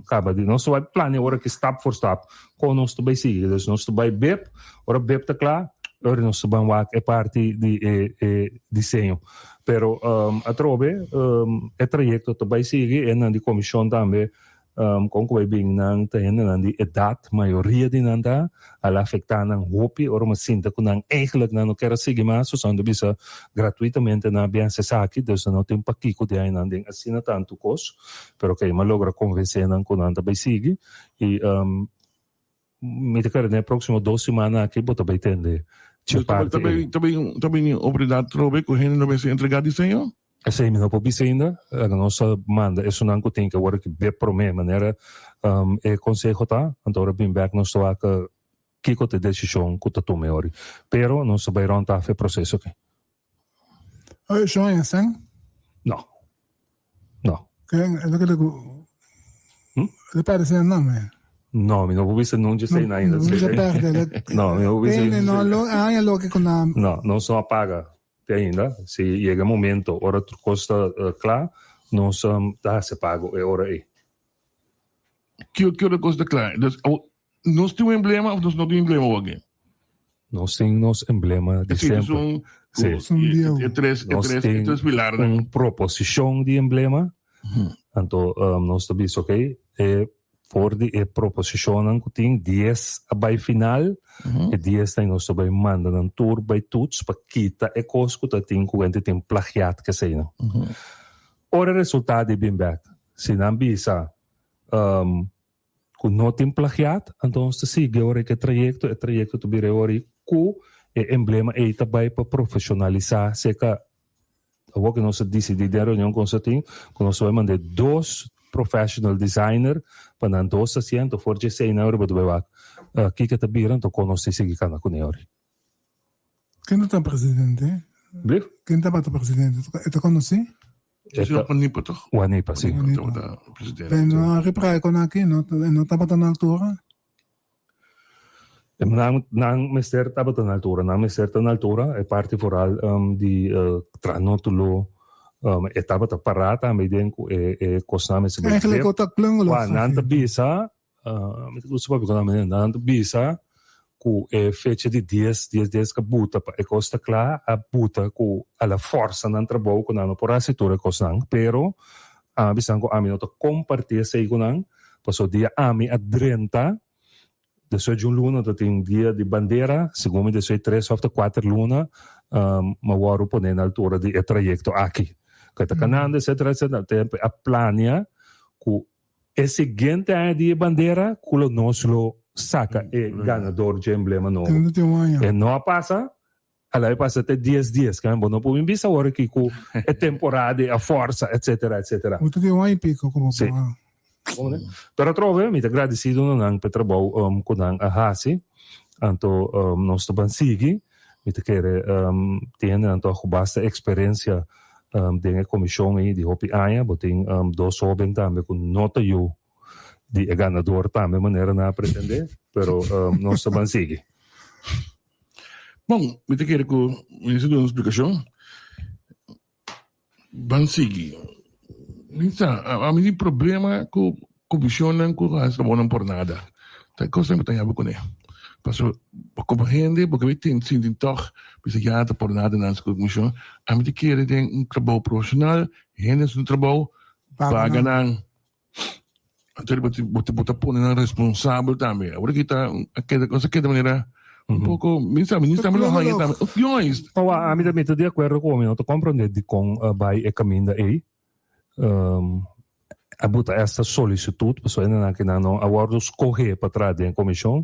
kaba di, nos ta bai plania ora ki stap for stap kon nos ta bai sigui, dus nos ta bai bib, ora bib ta kla, e ora nos ta ban wak e parti di e e diseño. Pero atrobe e trayekto ta bai sigui, e nan di komishon tambe Kon ku bai bin nan ta hendenan di edat, mayoria di nan ta al afektá nan hopi ora mi sinta ku nan eigentlik nan no kier a sigui mas, so nan ta bisa gratuitamente nan a bin hasi esaki, dus nan no tin pakiko di haña nan den asina tantu kos, pero oke mi a logra konvensé nan ku nan ta bai sigui i Mi ta kere den e próksimo dos simana aki bo ta bai tende dje parti ei. Ta bin ta bini oportunidat trobe ku hende no mester entregá diseño? Esei mi no por bisa ainda. Laga nos a manda esunnan ku tin ke wòrdu ki be promé manera e konseho ta. Anto ora bin bèk nos ta wak kiko ta e desishon ku ta tuma e ora. Pero nos ta bai rònt af e proseso aki. Oye, shon en sen? No. No. Ken, e lo ku Hm? Le perde sen nam eh. No, mi no por bisa nunca esei na ainda. No bisa perde. No, mi no por bisa. Tene, no, lo, aña lo ke ku nam. No, nos no a paga te ainda. Si yega e momento ora tur kos ta kla, nos ta hasi pago e ora ei. Ki ki ora kos ta kla? Dus, nos tin un emblema of nos no tin emblema awor? Nos tin nos emblema di Sí, semper. un, Sí. Un bieu. E tres, e Nos tres, e tin tres pilarnan. un proposishon di emblema. Anto um, nos ta bisa, oké, e for di e proposishonnan ku tin, dies a bai final, e dies nan nos ta bai manda nan tur bai toets pa kita e kos ku ta tin ku hende tin plagiat keseinan. Ora e resultado di bin bek, si nan bisa um, ku no tin plagiat, anto nos ta sigui ora ku e trayekto, e trayekto ta bira ora ku e emblema ei ta bai pa profeshonalisá serka awor ku nos a disidí den reunion ku nos a tin ku nos ta bai manda dos professional designer pa nan dos hasié, anto for dje esei nan ora bo ta bai wak kiko ta bira anto kon nos ta sigui kana kuné ora. Ken ta presidente? Blief? Ken tabata presidente? E ta konosí? E ta Juanipa toch? Juanipa, si. Juanipa tabata presidente. Pero no a repara con aki, no, no tabata na altura. Nan, nan mester tabata na altura, nan mester ta na altura, e parti vooral um, di uh, tranótulo, um, e tabata pará tambe den ku e, e kosnan mester Eigenlijk ook dat klungel Wa, nan ta bisa, Mi ta gusta papia ku nan manera. Nan ta bisa ku e fecha di dies, dies dies ka buta pa e kos ta kla, a buta ku a la forsa nan trabou ku nan no por hasi tur e kosnan. Pero ami a bisa ku ami no ta kompartí esei ku nan, pasobra dia ami a drenta, despues di un luna ta tin dia di bandera, segun mi despues di tres òf ta kuater luna mi a wòrdu pone na altura di e trayekto aki. Ku e ta kanando etcetera etcetera, tempu a plania ku E siguiente aña di e bandera cu lo nos lo saca e ganador dje emblema nobo. E no a pasa, a la e pasa te dies dies. Kende bo no por bin bisa awor aki cu e temporada e a forsa etcetera etcetera. Bo ta tin un aña y pico como Sí. Pero atrobe mi ta gradicido na nan p'e trabou cu nan a haci. Anto nos ta ban sigui. Mi ta kere tin hendenan tòg ku basta eksperensia den e komishon ei di hopi aña. Bo tin dos hóben tambe ku no ta yu di e ganador tambe manera nan a pretendé, pero nos ta ban sigui. Bon, mi ta kere ku minister duna un splikashon. Ban sigui. Mi sa, ami tin problema ku. Comisionnan cu haci trabounan por nada. Ta e cosnan cu ta yaba cune. Paso bo como hende bo ke tin sinti tog bisa ya ta por nada nan haci comision. Ami ta kere den un trabou profesional, hende haci un trabou, paga nan. Anto bo ta bo ta pone nan responsabel tambe. Awor aki ta a keda nos a keda manera un poco mi sa mi tambe lo haña tambe. Juist. Oa ami ta mi ta di acuerdo cu bo mi no ta comprende dicon bay e caminda ey. A buta esta solicitud pasobra e nan kinan no a wordo scoge pa traha den comision.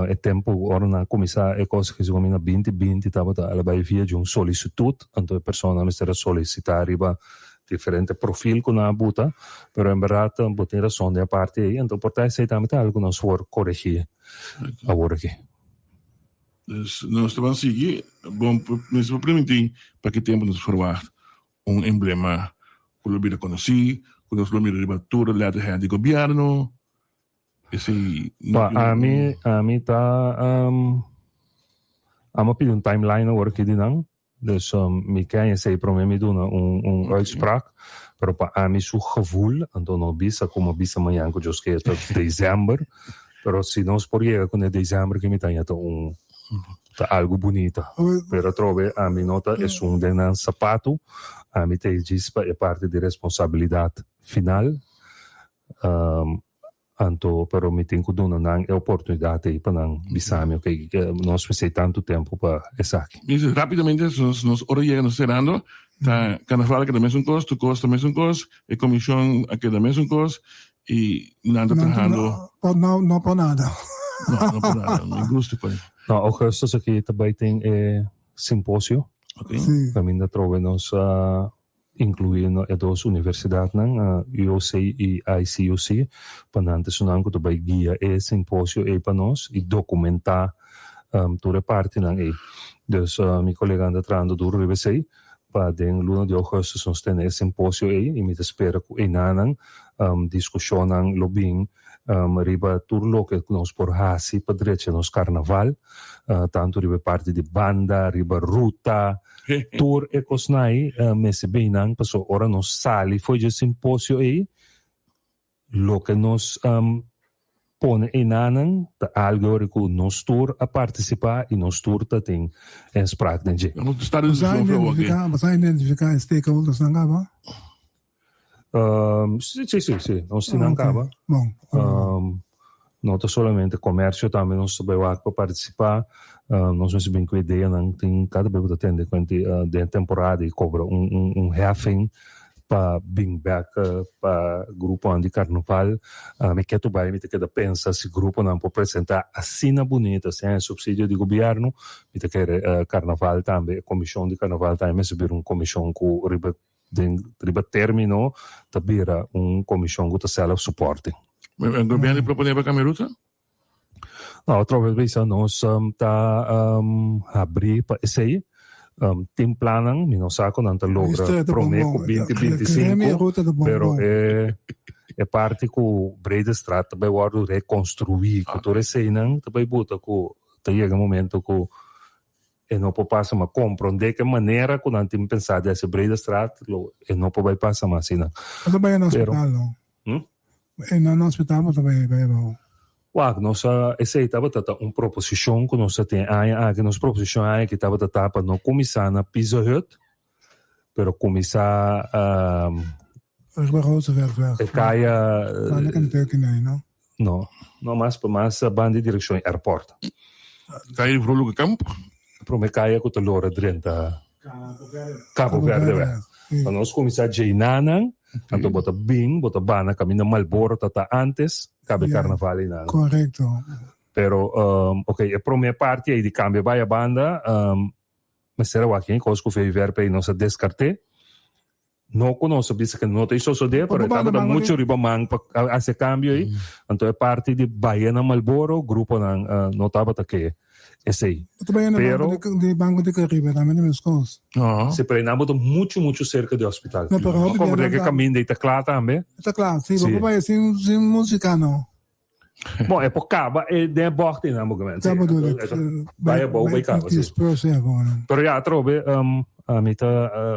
E tempo ora nan a cuminsa e cos aki segun mi na binti binti tabata a bay via di un solicitud anto e persona mester a solicita riba diferente profil cu nan a buta pero en berdad bo tin rason den e parti ey anto por ta esey tambe ta algo cu nos por coregi awor aki. Dus nos ta ban sigui bon mester por permiti pa ki tempo nos verwacht Un emblema ku lo bira konosí, ku nos lo mira riba tur e letterhead di gobièrnu. Esei no Pa tin un. ami, ami ta amo a pidi un timeline awor aki di nan, dus mi ke haña esei prome mi duna un un uitspraak, pero pa ami su gevoel, anto no bisa como bisa mañan ku Dios ke ta december, pero si nos por yega ku ne december ke mi ta haña ta un Ta algu bunita. Pero atrobe ami no ta esun den nan sapatu, ami ta e djis pa e parti di responsabilidat final. Anto pero mi tin ku duna nan e oportunidat ei pa nan bisa mi, ok, nos mester tantu tempu pa esaki. Minister, rapidamente, nos nos ora yega nos cerando, ta carnaval a keda mesun kos, tur kos ta mesun kos, e comision a keda mesun kos y nan ta trahando. No, no por nada. No, no por nada. Mi gusto pa. No, augustus aki ta bay tin e simposio. Okay. Sí. Caminda trobe nos a inclui no e dos universidadnan, UOC y ICUC, pa nan ta esunnan cu ta bay guia e simposio ey pa nos y documenta tur e partinan ey. Dus mi coleganan ta trahando duro riba esey. Pa den luna di augustus nos tene e simposio ei i mi ta spera ku enanan diskushonnan lo bin riba tur loke ku nos por hasi pa drecha nos karnaval, tantu riba e parti di banda, riba ruta, tur e kosnan ei mester bin nan pasobra ora nos sali for dje simposio ei Loke nos pone enanan ta algo ori ku nos tur a partisipá i nos tur ta tin inspraak den dje. Bo sa identifiká, bo sa identifiká e stakeholdersnan kaba? Si, si, si, nos tin nan kaba. Bon. No ta solamente komersio, tambe nos ta bai wak pa partisipá. Nos mester bin ku ideanan. Tin kada bes bo ta tende kuenti den temporada i kobra un un heffing pa bin bek pa gruponan di karnaval. Mi ketu bai mi ta keda pensa si gruponan por presentá asina bunita sin e supsidio di gobièrnu. Mi ta kere karnaval tambe, e komishon di karnaval tambe mester bira un komishon ku riba Den riba termino ta bira un comision cu ta self supporting. E gobierno di propone pa cambia ruta? No, otro vez bisa nos ta habri pa esey. Tin plannan, mi no sa cu nan ta logra prome cu binti binti sinku, pero e e parti cu Breedestraat ta bay wordo reconstrui cu tur eseynan ta bay buta cu ta yega momento cu E no por pasa mas. Comprende ke manera ku nan tin pensa di hasi Breedestraat lo e no por bai pasa mas asina. Bo ta bai na Pero hospital no? Hm? E no na hospital bo ta bai bai abao. Wak, nos a esei tabata ta un proposishon ku nos a tin e aña aki. Nos proposishon e aña aki tabata ta pa no kuminsá na Pizza Hut, pero kuminsá Riba Rooseveltweg. E kaya Banda Kentucky na no? No, no mas pa mas banda di direkshon airport. Kaya di Vrolijke Kamp? Prome kaya ku ta lora drenta Cabo Verde weg. Pa nos kuminsá djeinanan, anto bo ta bin, bo ta bana kaminda Malboro ta ta antes, kabe karnaval einan. Korekto. Pero, ok, e prome parti ei di kambia bai a banda, Mester a wak ken kos ku VVRP nos a deskart'é. No ku nos a bisa ku no ta sosodé, pero e tabata muchu riba man pa hasi e kambio ei. Anto e parti di Bahia na Malboro, gruponan no tabata ke esei. Pero di Banco di Caribe tambe ta mes kos. Si, pero einan bo ta muchu muchu serka di hospital. Bo komprende ku e kaminda ei ta kla tambe. Ta kla, si. Bo por bai sin musika no. Bon, e por kaba e den e bògt einan bo gemen. Ta bedoel ik. Bai abou bai kaba, si. Pero ya atrobe mi ta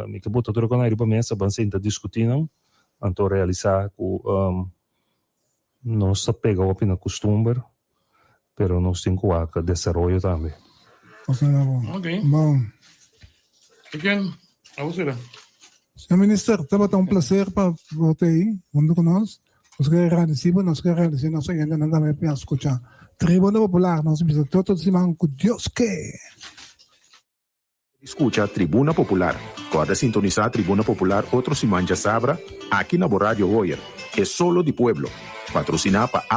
mi ke bota tur e konai riba mesa ban sinta diskutí nan anto realisá ku. Nos ta pega hopi na kustumber, pero nos tin ku wak desaroyo tambe. Ok. Bon. Ken, abo sera. Señor Minister, tabata un placer pa bo ta ei hunto ku nos. Nos ke agradeci bo, nos ke agradeci nos oyentenan tambe pa skucha Tribuna Popular. Nos bisa tur otro siman ku Dios ke. Skucha Tribuna Popular. Kòrda sintonisá Tribuna Popular otro siman djasabra aki na bo Radio Hoyer, E Solo di Pueblo. Patrosiná pa.